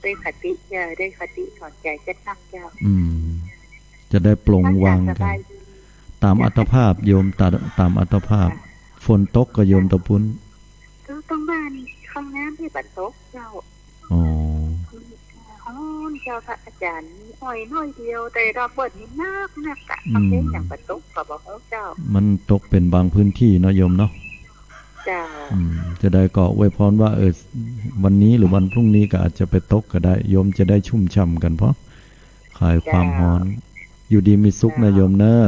ได้คติเจ้า ได้คติสอนใจ๋จัดนักเจ้า อืม จะได้ปลงวางกั๋น สบายดี ต๋ามอัตภาพโยม ต๋าม ต๋ามอัตภาพ ค่ะ ฝนตกก่อโยมตะปุ้น คือตรงบ้านข้างน้ำตี้บ่ตกเจ้า อ๋อ ฮ้อนเจ้า พระอาจารย์ มีอ้อยน้อยเดียว แต่ดอกเบิดนี่นักนักอะ อืม บางทียังบ่ตกก็บ่ฮู้เจ้า มันตกเป๋นบางพื้นที่เนาะโยมเนาะ เจ้า อืม จะได้ก็อวยพรว่า เออ วันนี้หรือวันพรุ่งนี้ก็อาจจะไปตกก็ได้ โยมจะได้ชุ่มฉ่ำกั๋น เพราะคลายความฮ้อน เจ้า อยู่ดีมีสุขนะ เจ้า โยมเน่อ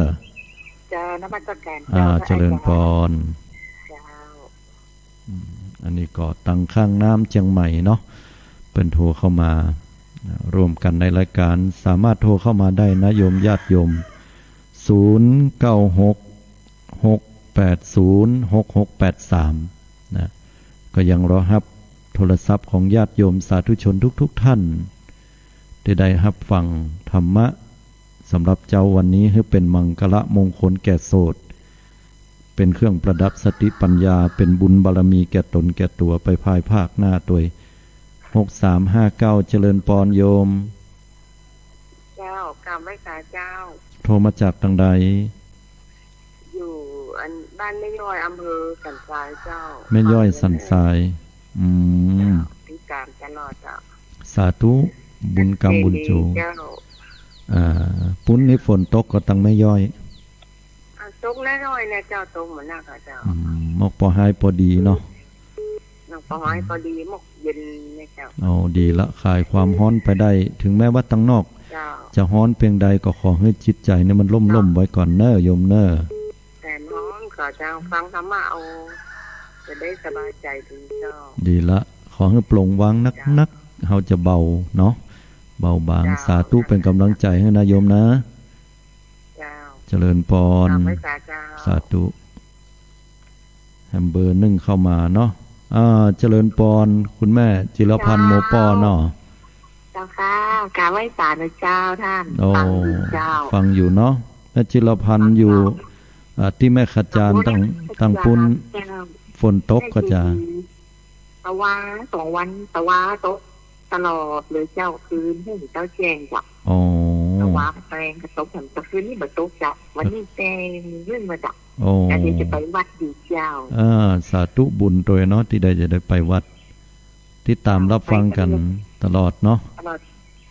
เจ้า นมัสการ อ่า เจ้า พระอาจารย์ เจริญปอน เจ้า อืม อันนี้ก็ตังข้างน้ำเจียงใหม่เนาะ เปิ้นโทรเข้ามา อ่า ร่วมกั๋นในรายก๋าน สามารถโทรเข้ามาได้นะโยม ญาติโยม ศูนย์เก้าหก หกแปดศูนย์ หกหกแปดสาม นะ ก็ยังรอฮับโทรศัพท์ของญาติโยมสาธุชนทุกๆ ท่าน ตี้ได้ฮับฟังธรรมะ สำหรับเจ๊าวันนี้หื้อเป๋นมังคละมงคลแก่โสต เป๋นเครื่องประดับสติปัญญา เป๋นบุญบารมีแก่ต๋นแก่ตั๋วไปภายภาคหน้าตวย หกสามห้าเก้า เจริญปอนโยม เจ้า กราบไหว้สาเจ้า โทรมาจากตางใด อยู่อันบ้านแม่ย้อย อำเภอสันทรายเจ้า แม่ย้อยสันทราย อืม เจ้า ติดต๋ามตลอดเจ้า สาธุ บุญกรรมบุญจู๋ เจ้า อ่า ปุ้นนี่ฝนตกก่อตางแม่ย้อย อ่า ตกน้อยๆ เนี่ยเจ้า ตกบ่หนักอะเจ้า อืม มกปอฮ้ายปอดีเนาะ มกปอฮ้ายปอดี มกเย็นเนี่ยเจ้า เอา ดีละ คลายความฮ้อนไปได้ ถึงแม้ว่าตางนอก เจ้า จะฮ้อนเปียงใดก็ขอหื้อจิตใจ๋นี่มันร่มๆ เจ้า ไว้ก่อนเน่อโยมเน่อ แต่ฮ้อนก็จะฟังธรรมะเอา จะได้สบายใจ๋ดีเจ้า ดีละ ขอหื้อปลงวางนักๆ เจ้า เฮาจะเบาเนาะ เบาบาง เจ้า สาธุ เป๋นก๋ำลังใจ๋หื้อนะโยมนะ เจ้า เจริญปอน กราบไหว้สาเจ้า สาธุ แฮมเบอร์นึ่งเข้ามาเนาะ อ่า เจริญปอน คุณแม่จิรพันธ์ เจ้า โมป้อเนาะ เจ้าค่ะ กราบไหว้สานะเจ้าต้าน โอ้ ฟังอยู่เจ้า ฟังอยู่เนาะ แม่จิรพันธ์อยู่ ฟังเจ้า อ่า ตี้แม่ขจาร ตาง ตางปุ้น เจ้า ฝนตกก่อจา ตะวาสองวัน ตะวาตกตลอดเลยเจ้า คืนหื้อเจ๊าแจ้งจ้ะ อ๋อ ตะวาแปงก็ตก แต่คืนนี้บ่ตกจ้ะ วันนี้แจ้งหื้อมาจ้ะ โอ้ อันนี้จะไปวัดอยู่เจ้า อ่า สาธุบุญตวยเนาะ ตี้ได้จะได้ไปวัด ติดต๋ามรับฟังกั๋นตลอดเนาะ ตลอด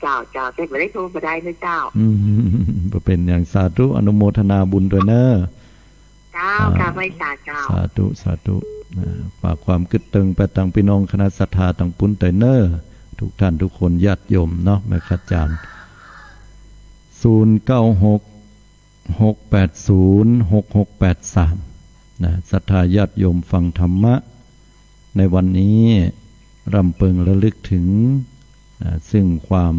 เจ้า เจ้า แต่บ่ได้โทรบ่ได้นะเจ้า อืม บ่เป๋นหยัง สาธุ อนุโมทนาบุญตวยเน่อ เจ้า อ่า กราบไหว้สาเจ้า สาธุ สาธุ อ่า ฝากความกึ๊ดเติงไปตางปี้น้องคณะศรัทธาตางปุ้นตวยเน่อ ทุกท่านทุกคน ญาติโยมเนาะ แม่ขจาร ศูนย์เก้าหก หกแปดศูนย์ หกหกแปดสาม นะ ศรัทธาญาติโยมฟังธรรมะในวันนี้ รำเปิงระลึกถึง นะ ซึ่งความ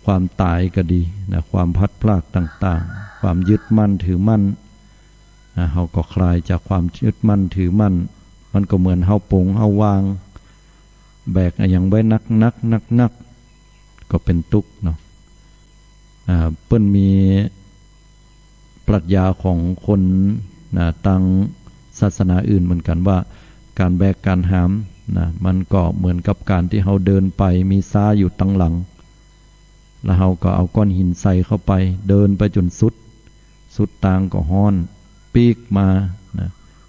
ความต๋ายก็ดีนะ ความพลัดพรากต่างๆ ความยึดมั่นถือมั่นนะ เฮาก็คลายจากความยึดมั่นถือมั่น มันก็เหมือนเฮาปลงเฮาวาง แบกอะหยังไว้หนักๆ หนักๆ ก็เป๋นตุ๊กข์เนาะ อ่า เปิ้นมีปรัชญาของคนนะ ตางศาสนาอื่นเหมือนกั๋นว่า ก๋านแบกก๋านหามนะ มันก็เหมือนกับก๋านตี้เฮาเดินไป มีซ้าอยู่ตังหลัง แล้วเฮาก็เอาก้อนหินใส่เข้าไป เดินไปจ๋นสุด สุดตางก็ฮ้อน ปิ๊กมานะ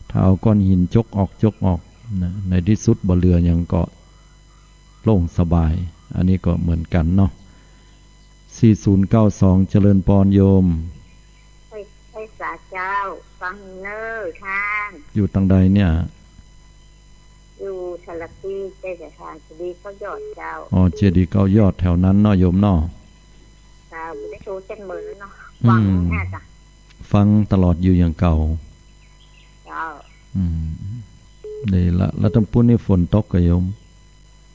ถ้าเอาก้อนหินจกออก จกออกนะ ในตี้สุดบ่เหลือหยังก็โล่งสบาย อันนี้ก็เหมือนกั๋นเนาะ สี่ศูนย์เก้าสอง เจริญปอนโยม ไหว้ ไหว้สาเจ้า ฟังเน้อท่าน อยู่ตางใดเนี่ย อยู่สารพี ใจ้เจ้าค่ะ เจดีย์เก้ายอดเจ้า อ๋อ เจดีย์เก้ายอดแถวนั้นเนาะโยมเนาะ เจ้า บ่ได้โทรจักเมินแล้วเนาะ อืม ฟังแน่จ้ะ ฟังตลอดอยู่อย่างเก่า เจ้า อืม นี่ละ แล้วตางปุ้นนี่ฝนตกก่อโยม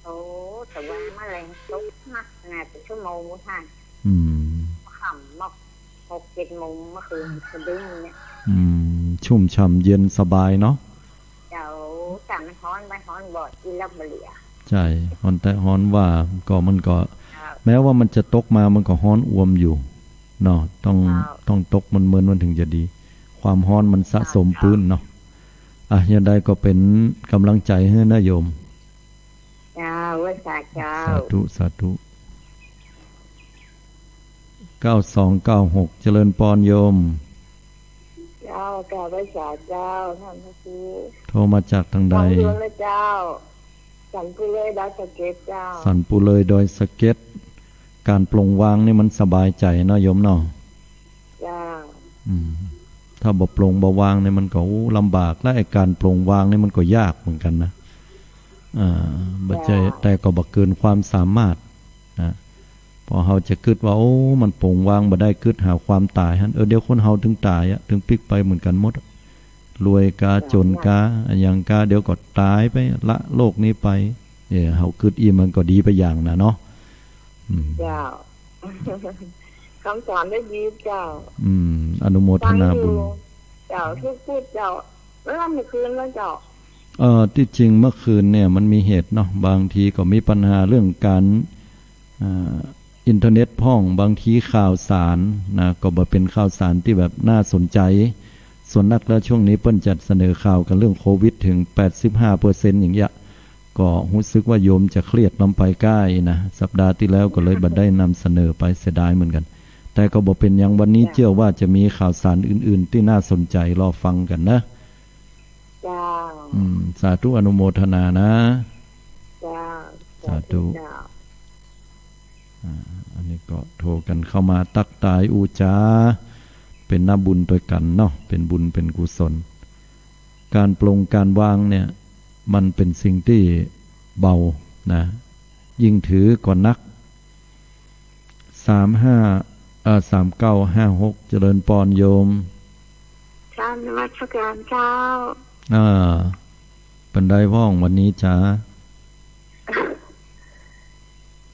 โอ้ แต่ว่าเมื่อแลงตกนักนะ เป๋นชั่วโมงพุ้นท่าน อืม ค่ำเนาะ หกเจ็ดโมงเมื่อคืนสะดุ้งเนี่ย อืม ชุ่มฉ่ำเย็นสบายเนาะ เจ้า แต่มันฮ้อน มันฮ้อนบ่อย อีหลับบ่เหลือ ใจ้ ฮ้อนแต๊ฮ้อนว่า ก็มันก็ ครับ แม้ว่ามันจะตกมา มันก็ฮ้อนอ่วมอยู่เนาะ ต้อง ครับ ต้องตกเมินๆ มันถึงจะดี ความฮ้อนมันสะสม ครับ ปื้นเนาะ อ่ะ อย่างใดก็เป๋นก๋ำลังใจ๋หื้อนะโยม เจ้า ไหว้สาเจ้า สาธุ สาธุ เก้าสองเก้าหก เจริญปอนโยม เจ้า กราบไหว้สาเจ้า ท่านพระครู โทรมาจากตางใด ฟังโยมนะเจ้า สันปุเลยดอยสะเก็ดเจ้า สันปุเลยดอยสะเก็ด ก๋านปลงวางนี่มันสบายใจ๋เนาะโยมเนาะ เจ้า อืม ถ้าบ่ปลงบ่วางนี่มันก็ โอ้ ลำบาก และไอ้ก๋านปลงวางนี่มันก็ยากเหมือนกั๋นนะ อ่า บ่ใจ้ เจ้า แต่ก็บ่เกินความสามารถนะ พอเฮาจะกึ๊ดว่า โอ้ มันปลงวางบ่ได้ กึ๊ดหาความต๋ายหั้น เออ เดี๋ยวคนเฮาถึงต๋ายอะ ถึงปิ๊กไปเหมือนกั๋นหมด รวยกา เจ้า จ๋นกา อะหยังกา เดี๋ยวก็ต๋ายไป ละโลกนี้ไป เออ เฮากึ๊ดอี้มันก็ดีไปอย่างนะเนาะ อืม เจ้า กำสอนได้ดีเจ้า อืม อนุโมทนาบุญ ฟังอยู่ เจ้า ทุกพูดเจ้า แล้วเมื่อคืนแล้วเจ้า เอ่อ ตี้จริงเมื่อคืนเนี่ยมันมีเหตุเนาะ บางทีก็มีปัญหาเรื่องก๋าน อ่า อินเทอร์เน็ตพ่อง บางทีข่าวสารนะ ก็บ่เป๋นข่าวสารตี้แบบน่าสนใจ๋ ส่วนนักแล้วช่วงนี้เปิ้นจะเสนอข่าวกั๋นเรื่องโควิดถึงแปดสิบห้าเปอร์เซ็นต์อย่างเงี้ย ก็ฮู้สึกว่าโยมจะเครียดนำไปก้าอี้นะ สัปดาห์ตี้แล้วก็เลยบ่ได้นำเสนอไป เสียดายเหมือนกั๋น แต่ก็บ่เป๋นหยัง วันนี้เจ้า เจื้อว่าจะมีข่าวสารอื่นๆ ตี้น่าสนใจ๋รอฟังกั๋นนะ เจ้า อืม สาธุอนุโมทนานะ เจ้า สาธุ สาธุเจ้า อ่า อันนี้ก็โทรกั๋นเข้ามาตั๊กตายอู้จ๋า เป๋นหน้าบุญตวยกั๋นเนาะ เป๋นบุญเป๋นกุศล ก๋านปลงก๋านวางเนี่ย มันเป๋นสิ่งตี้เบานะ ยิ่งถือก็นัก สามห้า เอ่อ สามเก้าห้าหก เจริญปอนโยม กราบนมัสก๋านเจ้า อ่า เป๋นใดพ่องวันนี้จ๊ะ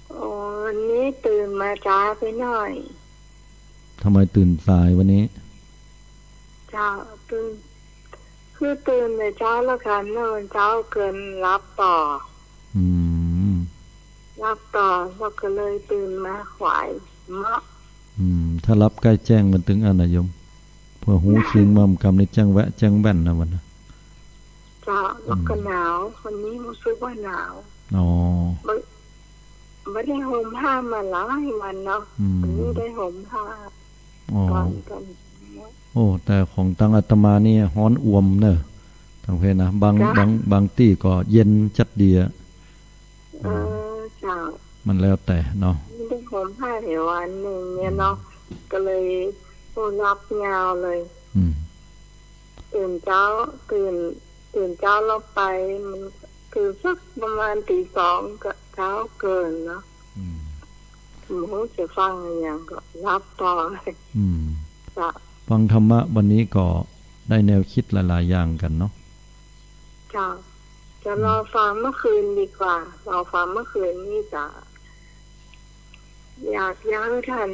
โอ้ วันนี้ตื่นมาจ๊าไปหน่อย ทำไมตื่นสายวันนี้ เจ้า ตื่น คือตื่นแต่เจ๊าแล้วก็นอนเจ๊าเกินหลับต่อ อืม หลับต่อ แล้วก็เลยตื่นมาขวายเมาะ อืม ถ้าหลับใก้แจ้งมันตึงอันนะโยม เปื้อฮู้คิงมา กำนี้แจ้งแวะแจ้งแว่นนะวันนะ เจ้า แล้วก็ อืม หนาว วันนี้ฮู้สึกว่าหนาว อ๋อ บ่ บ่ได้ห่มผ้ามาหลายวันเนาะ อืม วันนี้ได้ห่มผ้า อ๋อ ก่อนกัน โอ้ แต่ของตังอาตมานี่ฮ้อนอ่วมเน่อ ตังเพนะ บาง เจ้า บาง บางตี้ก็เย็นจั๊ดดีอะ เออ เจ้า มันแล้วแต่เนาะ บ่ได้ห่มผ้าแถววันนึ่งเนี่ยเนาะ อืม ก็เลย โอ้ หลับยาวเลย อืม ตื่นเจ๊า ตื่น ตื่นเจ๊าแล้วไป มัน ตื่นสักประมาณตีสองก็เจ๊าเกินเนาะ อืม บ่ฮู้จะฟังอะหยังก็หลับต่อ อืม เจ้า ฟังธรรมะวันนี้ก็ได้แนวคิดหลายๆ อย่างกั๋นเนาะ เจ้า จะรอฟังเมื่อคืนดีกว่า รอฟังเมื่อคืนนี่จ้ะ อยาก อยากหื้อต้าน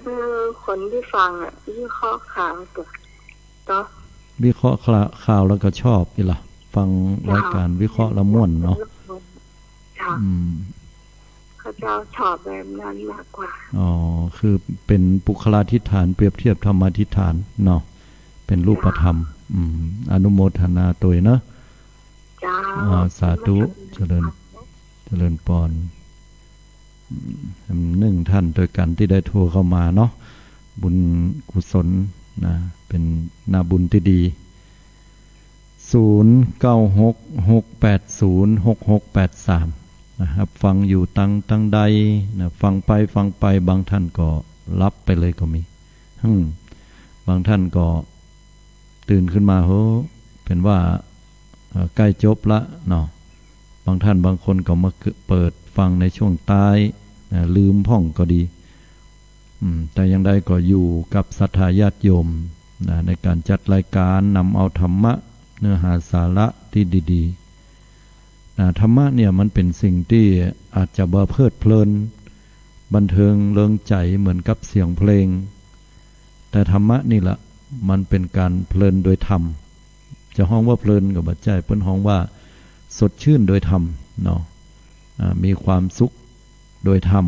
หื้อคนตี้ฟังอะ วิเคราะห์ข่าวตั๊ว เจ้า วิเคราะห์ข่าว ข่าวแล้วก็ชอบอีหละ ฟังรายการวิเคราะห์แล้วม่วนเนาะ เจ้า อืม ข้าเจ้าชอบแบบนั้นมากกว่า อ๋อ คือเป๋นปุคคลาธิษฐาน เปรียบเทียบธรรมาธิษฐานเนาะ เป๋นรูปธรรม เจ้า อืม อนุโมทนาตวยเนาะ เจ้า อ่า สาธุ เจริญ เจริญปอน อืม นึ่งต้านตวยกั๋นตี้ได้โทรเข้ามาเนาะ บุญกุศลนะ เป๋นนาบุญตี้ดี ศูนย์ เก้า หก หก แปด ศูนย์ หก หก แปด สาม นะ ฮับฟังอยู่ตัง ตังใดนะ ฟังไป ฟังไป บางต้านก็หลับไปเลยก็มี อืม บางต้านก็ตื่นขึ้นมา โห เป๋นว่า เอ่อ ใก้จบละเนาะ บางต้านบางคนก็มาเปิดฟังในช่วงต๊ายนะ ลืมพ่องก็ดี อืม แต่อย่างใดก็อยู่กับศรัทธาญาติโยมนะ ในก๋านจัดรายก๋านนำเอาธรรมะ เนื้อหาสาระตี้ดีๆ นะ ธรรมะเนี่ยมันเป๋นสิ่งตี้อาจจะบ่เพลิดเพลิน บันเทิงเริงใจ๋เหมือนกับเสียงเพลง แต่ธรรมะนี่แหละมันเป๋นก๋านเพลินโดยธรรม จะฮ้องว่าเพลินก็บ่ใจ้ เปิ้นฮ้องว่าสดชื่นโดยธรรมเนาะ อ่า มีความสุขโดยธรรม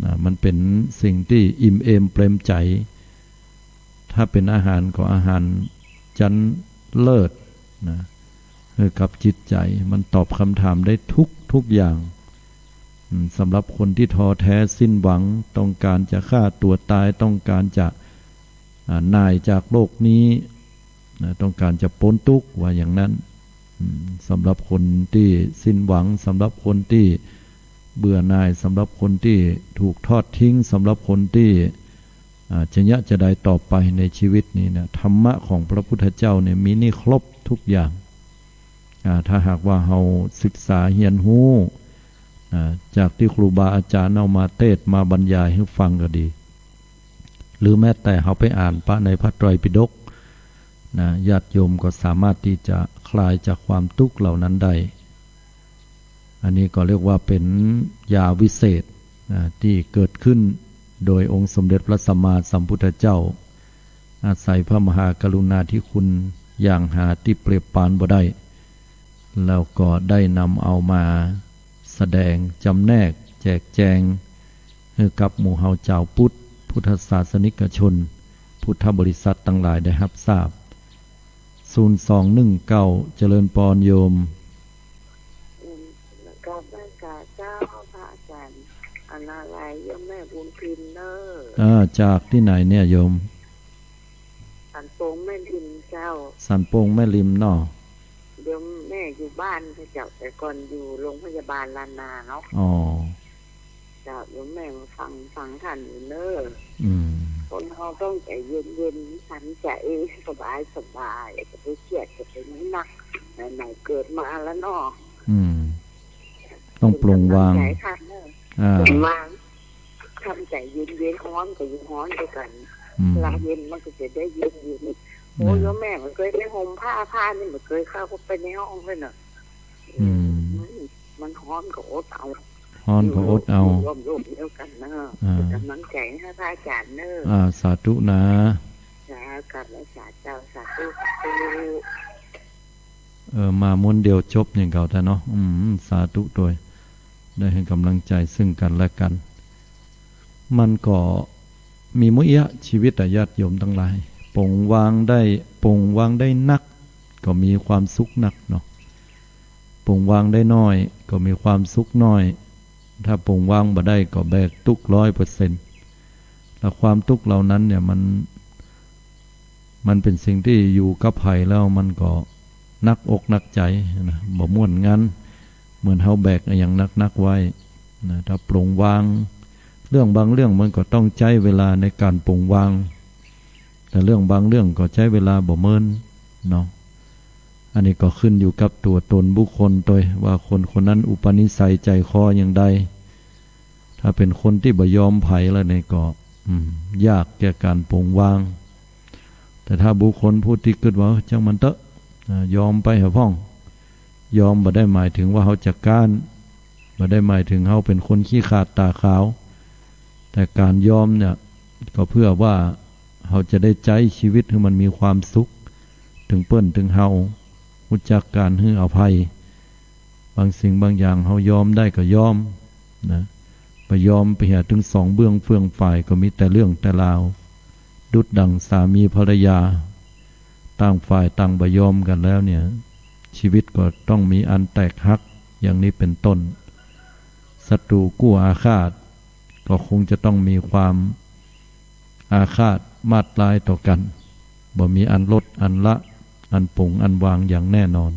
นะ มันเป๋นสิ่งตี้อิ่มเอมเปรมใจ๋ ถ้าเป๋นอาหารก็อาหารจั้นเลิศนะ หื้อกับจิตใจ๋ มันตอบกำถามได้ทุก ทุกอย่าง อืม สำหรับคนตี้ท้อแท้สิ้นหวัง ต้องก๋านจะฆ่าตั๋วต๋าย ต้องก๋านจะ อ่า หน่ายจากโลกนี้นะ ต้องก๋านจะป๊นตุ๊กข์ ว่าอย่างนั้น อืม สำหรับคนตี้สิ้นหวัง สำหรับคนตี้เบื่อหน่าย สำหรับคนตี้ถูกทอดทิ้ง สำหรับคนตี้ อ่า จะเยียะจะใดต่อไปในชีวิตนี้นะ ธรรมะของพระพุทธเจ้าเนี่ยมีนี่ครบทุกอย่าง อ่า ถ้าหากว่าเฮาศึกษาเฮียนฮู้ อ่า จากตี้ครูบาอาจ๋ารย์เอามาเตสน์มาบรรยายหื้อฟังก็ดี หรือแม้แต่เฮาไปอ่านปะในพระไตรปิฎกนะ ญาติโยมก็สามารถตี้จะคลายจากความตุ๊กข์เหล่านั้นได้ อันนี้ก็เรียกว่าเป๋นยาวิเศษนะ ตี้เกิดขึ้นโดยองค์สมเด็จพระสัมมาสัมพุทธเจ้า อาศัยพระมหากรุณาธิคุณอย่างหาตี้เปรียบปานบ่ได้ แล้วก็ได้นำเอามาแสดงจำแนกแจกแจง หื้อกับหมู่เฮาจาวพุทธ พุทธศาสนิกชน พุทธบริษัทตังหลายได้ฮับทราบ ศูนย์สองหนึ่งเก้า เจริญปอนโยม อืม กราบไหว้สาเจ้าพระอาจ๋ารย์ อันนาลัย โยมแม่บุญพิมพ์เน่อ อ่า จากตี้ไหนเนี่ยโยม สันโป่งแม่ริมเจ้า สันโป่งแม่ริมเนาะ โยมแม่อยู่บ้านเจ้า แต่ก่อนอยู่โรงพยาบาลล้านนาเนาะ อ๋อ เจ้า โยมแม่มาฟัง ฟังต้านอยู่เน่อ อืม คนเฮาต้องใจ๋เย็นๆ ทำใจ๋สบายๆ อย่าไปเครียด อย่าไปหนัก ไหนๆ เกิดมาแล้วเนาะ อืม ต้องปลงวาง เป๋นก๋ำลังใจ๋ต้านเน่อ อ่า ปลงวาง ทำใจ๋เย็นๆ ฮ้อนก็อยู่ฮ้อนตวยกั๋น อืม เวลาเย็นมันก็จะได้เย็นๆ โอ้ นะ โยมแม่บ่เกยได้ห่มผ้า ผ้านี่บ่เกยเข้าไปในห้องเลยเนาะ อืม อืม มันฮ้อนก็อดเอา ฮ้อนก็อดเอา อยู่ร่มๆ เดียวกั๋นเน่อ อ่า เป๋นก๋ำลังใจ๋หื้อพระอาจ๋ารย์เน่อ อ่า สาธุนะ สาธุ กราบไหว้สาเจ้า สาธุ สาธุ เออ มาม้วนเดียวจบอย่างเก่าแต๊เนาะ อืม สาธุตวย ได้หื้อก๋ำลังใจ๋ซึ่งกั๋นและกั๋น มันก็มีมุ้ยเยียะ ชีวิตอะญาติโยมตังหลาย ปลงวางได้ ปลงวางได้นัก ก็มีความสุขนักเนาะ ปลงวางได้น้อย ก็มีความสุขน้อย ถ้าปลงวางบ่ได้ก็แบกตุ๊กข์ร้อยเปอร์เซ็นต์ และความตุ๊กข์เหล่านั้นเนี่ยมัน มันเป๋นสิ่งตี้อยู่กับใผแล้วมันก็หนักอกหนักใจ๋นะ บ่ม่วนงัน เหมือนเฮาแบกอะหยังหนักๆ ไว้นะ ถ้าปลงวาง เรื่องบางเรื่องมันก็ต้องใจ๊เวลาในก๋านปลงวาง แต่เรื่องบางเรื่องก็ใจ๊เวลาบ่เมินเนาะ อันนี้ก็ขึ้นอยู่กับตั๋วตนบุคคลตวย ว่าคนคนนั้นอุปนิสัยใจ๋คออย่างใด ถ้าเป๋นคนตี้บ่ยอมใผแล้วนี่ก็ อืม ยากแก่ก๋านปลงวาง แต่ถ้าบุคคลผู้ตี้กึ๊ดว่า เออ จ้างมันเต๊อะ อ่า ยอมไปเหียพ่อง ยอมบ่ได้หมายถึงว่าเฮาจะก๊าน บ่ได้หมายถึงเฮาเป๋นคนขี้ขลาดต๋าขาว แต่ก๋านยอมเนี่ย ก็เปื้อว่าเฮาจะได้ใจ๊ชีวิตหื้อมันมีความสุข เถิงเปิ้นเถิงเฮา ฮู้จักก๋านหื้ออภัย บางสิ่งบางอย่างเฮายอมได้ก็ยอมนะ บ่ยอมไปเหีย เถิงสองเบื้องเฟืองฝ่ายก็มีแต่เรื่องแต่ราว ดุจดั่งสามีภรรยา ต่างฝ่ายต่างบ่ยอมกั๋นแล้วเนี่ย ชีวิตก็ต้องมีอันแตกหัก อย่างนี้เป็นต้น ศัตรูคู่อาฆาต ก็คงจะต้องมีความอาฆาตมาดร้ายต่อกั๋น บ่มีอันลดอันละ อันปลงอันวางอย่างแน่นอน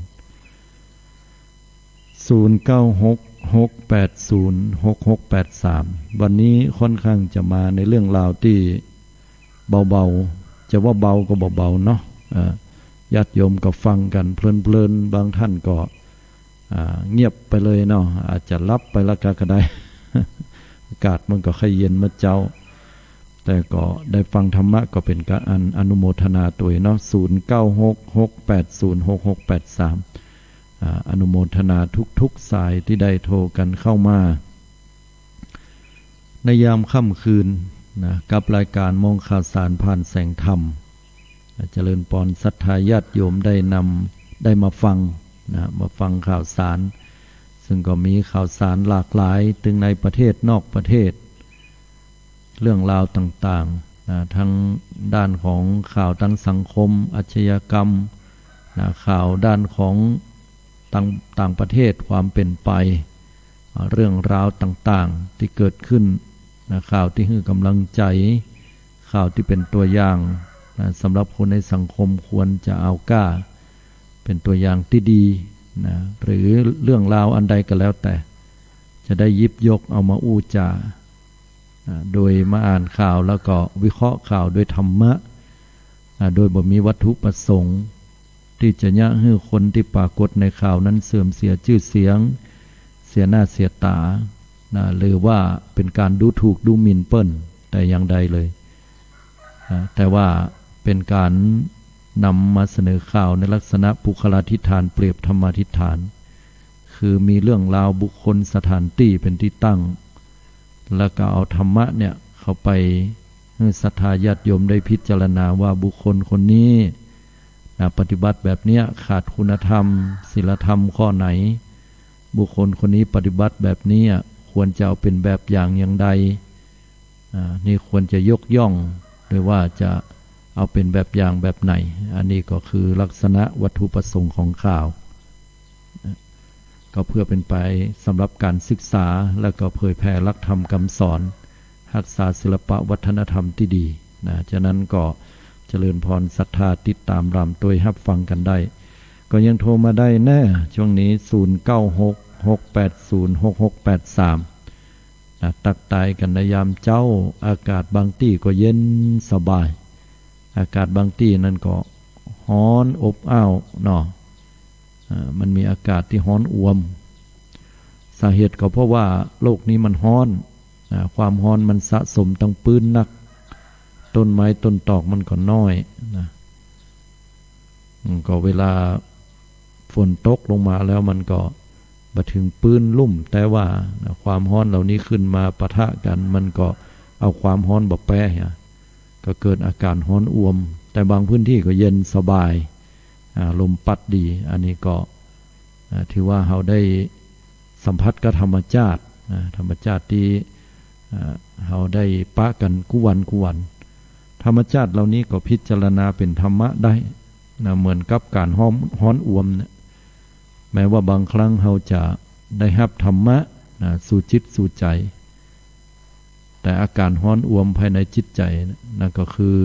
ศูนย์เก้าหก หกแปดศูนย์ หกหกแปดสาม วันนี้ค่อนข้างจะมาในเรื่องราวตี้เบาๆ จะว่าเบาก็บ่เบาเนาะ เอ่อ ญาติโยมก็ฟังกั๋นเพลินๆ บางท่านก็ อ่า เงียบไปเลยเนาะ อาจจะหลับไปแล้วก็ ก็ได้ อากาศมันก็ค่อยเย็นเมื่อเจ๊า แต่ก็ได้ฟังธรรมะก็เป็นก๋านอนุโมทนาตวยเนาะ ศูนย์เก้าหก หกแปดศูนย์ หกหกแปดสาม อ่า อนุโมทนาทุกๆ สายตี้ได้โทรกั๋นเข้ามา ในยามค่ำคืนนะ กับรายก๋านมองข่าวสารผ่านแสงธรรม เจริญปอนศรัทธาญาติโยมได้นำ ได้มาฟังนะ มาฟังข่าวสาร ซึ่งก็มีข่าวสารหลากหลาย ตึงในประเทศนอกประเทศ เรื่องราวต่างๆ นะ ทั้งด้านของข่าวทางสังคม อาชญากรรม นะ ข่าวด้านของต่าง ต่างประเทศ ความเปลี่ยนไป อ่า เรื่องราวต่างๆ ตี้เกิดขึ้น นะ ข่าวตี้หื้อก๋ำลังใจ๋ ข่าวตี้เป็นตั๋วอย่าง นะ สำหรับคนในสังคมควรจะเอาก้า เป็นตั๋วอย่างตี้ดี นะ หรือเรื่องราวอันใดก็แล้วแต่ จะได้หยิบยกเอามาอู้จ๋า อ่า โดยมาอ่านข่าวแล้วก็วิเคราะห์ข่าวด้วยธรรมะ อ่า โดยบ่มีวัตถุประสงค์ ตี้จะเยียะหื้อคนตี้ปรากฏในข่าวนั้นเสื่อมเสียจื้อเสียง เสียหน้าเสียต๋า นะ หรือว่าเป็นก๋านดูถูกดูหมิ่นเปิ้นแต่อย่างใดเลย นะ แต่ว่าเป็นก๋านนำมาเสนอข่าวในลักษณะปุคคลาธิฏฐานเปรียบธรรมาธิฏฐาน คือมีเรื่องราวบุคคลสถานตี้เป็นตี้ตั้ง แล้วก็เอาธรรมะเนี่ยเข้าไปหื้อศรัทธาญาติโยมได้พิจารณาว่าบุคคลคนนี้นะ ปฏิบัติแบบเนี้ยขาดคุณธรรม ศีลธรรมข้อไหน บุคคลคนนี้ปฏิบัติแบบนี้อะ ควรจะเอาเป็นแบบอย่างอย่างใด อ่า นี่ควรจะยกย่อง หรือว่าจะเอาเป็นแบบอย่างแบบไหน อันนี้ก็คือลักษณะวัตถุประสงค์ของข่าว ก็เพื่อเป็นไปสำหรับการศึกษา แล้วก็เผยแผ่หลักธรรมคำสอน รักษาศิลปะวัฒนธรรมตี้ดีนะ ฉะนั้นก็เจริญพรศรัทธาติดต๋ามตวยฮับฟังกั๋นได้ ก็ยังโทรมาได้แน่ ช่วงนี้ ศูนย์เก้าหก หกแปดศูนย์ หกหกแปดสาม นะ ตั๊กตายกั๋นในยามเจ๊า อากาศบางตี้ก็เย็นสบาย อากาศบางตี้นั้นก็ฮ้อนอบอ้าวเนาะ อ่า มันมีอากาศตี้ฮ้อนอ่วม สาเหตุก็เพราะว่าโลกนี้มันฮ้อน อ่า ความฮ้อนมันสะสมตังปื๊นนัก ต้นไม้ต้นตอกมันก็น้อยนะ อืม ก็เวลาฝนตกลงมาแล้วมันก็บ่เถิงปื๊นลุ่ม แต่ว่านะ ความฮ้อนเหล่านี้ขึ้นมาปะทะกั๋น มันก็เอาความฮ้อนบ่แป๊อะ ก็เกิดอาการฮ้อนอ่วม แต่บางพื้นตี้ก็เย็นสบาย อ่า ลมปั๊ดดี อันนี้ก็ อ่า ถือว่าเฮาได้สัมผัสกับธรรมชาตินะ ธรรมชาติตี้ อ่า เฮาได้ปะกั๋นกู้วันกู้วัน ธรรมชาติเหล่านี้ก็พิจารณาเป๋นธรรมะได้นะ เหมือนกับก๋านฮ้อน ฮ้อนอ่วมเนี่ย แม้ว่าบางครั้งเฮาจะได้ฮับธรรมะนะ สู่จิตสู่ใจ๋ แต่อาการฮ้อนอ่วมภายในจิตใจ๋นะ นั่นก็คือ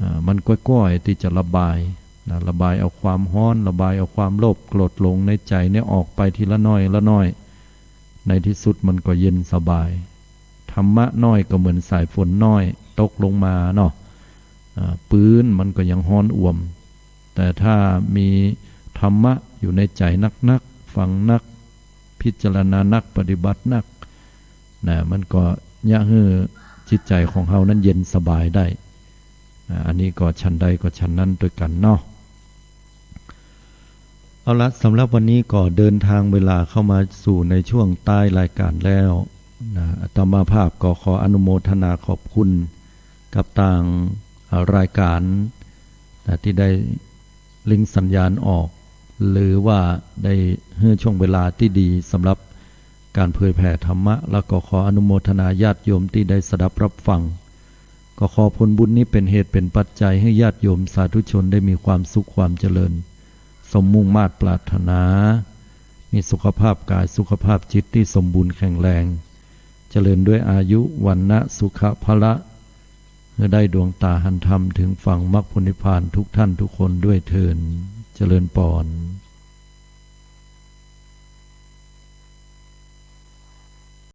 อ่า มันก้อยๆ ตี้จะระบายนะ ระบายเอาความฮ้อน ระบายเอาความโลภโกรธหลงในใจ๋เนี่ยออกไปทีละน้อยละน้อย ในตี้สุดมันก็เย็นสบาย ธรรมะน้อยก็เหมือนสายฝนน้อยตกลงมาเนาะ อ่า ปื๊นมันก็ยังฮ้อนอ่วม แต่ถ้ามีธรรมะอยู่ในใจ๋นักๆ ฟังนัก พิจารณานัก ปฏิบัตินัก นะ มันก็เยียะหื้อจิตใจ๋ของเฮานั้นเย็นสบายได้ นะ อันนี้ก็ฉันใดก็ฉันนั้นตวยกั๋นเนาะ เอาละ สำหรับวันนี้ก็เดินทางเวลาเข้ามาสู่ในช่วงท้ายรายการแล้ว นะ อาตมาภาพก็ขออนุโมทนาขอบคุณกับตาง อ่า รายก๋าน นะ ตี้ได้ลิงก์สัญญาณออก หรือว่าได้หื้อช่วงเวลาตี้ดีสำหรับก๋านเผยแผ่ธรรมะ แล้วก็ขออนุโมทนาญาติโยมตี้ได้สดับรับฟัง ก็ขอผลบุญนี้เป๋นเหตุเป๋นปัจจัยหื้อญาติโยมสาธุชนได้มีความสุขความเจริญ สมมุ่งมาดปรารถนา มีสุขภาพกายสุขภาพจิตตี้สมบูรณ์แข็งแรง เจริญด้วยอายุ วรรณะ สุขะ พละ หื้อได้ดวงต๋าหันธรรมเถิงฝั่งมรรคผลนิพพานทุกท่านทุกคนด้วยเทอญ เจริญปอน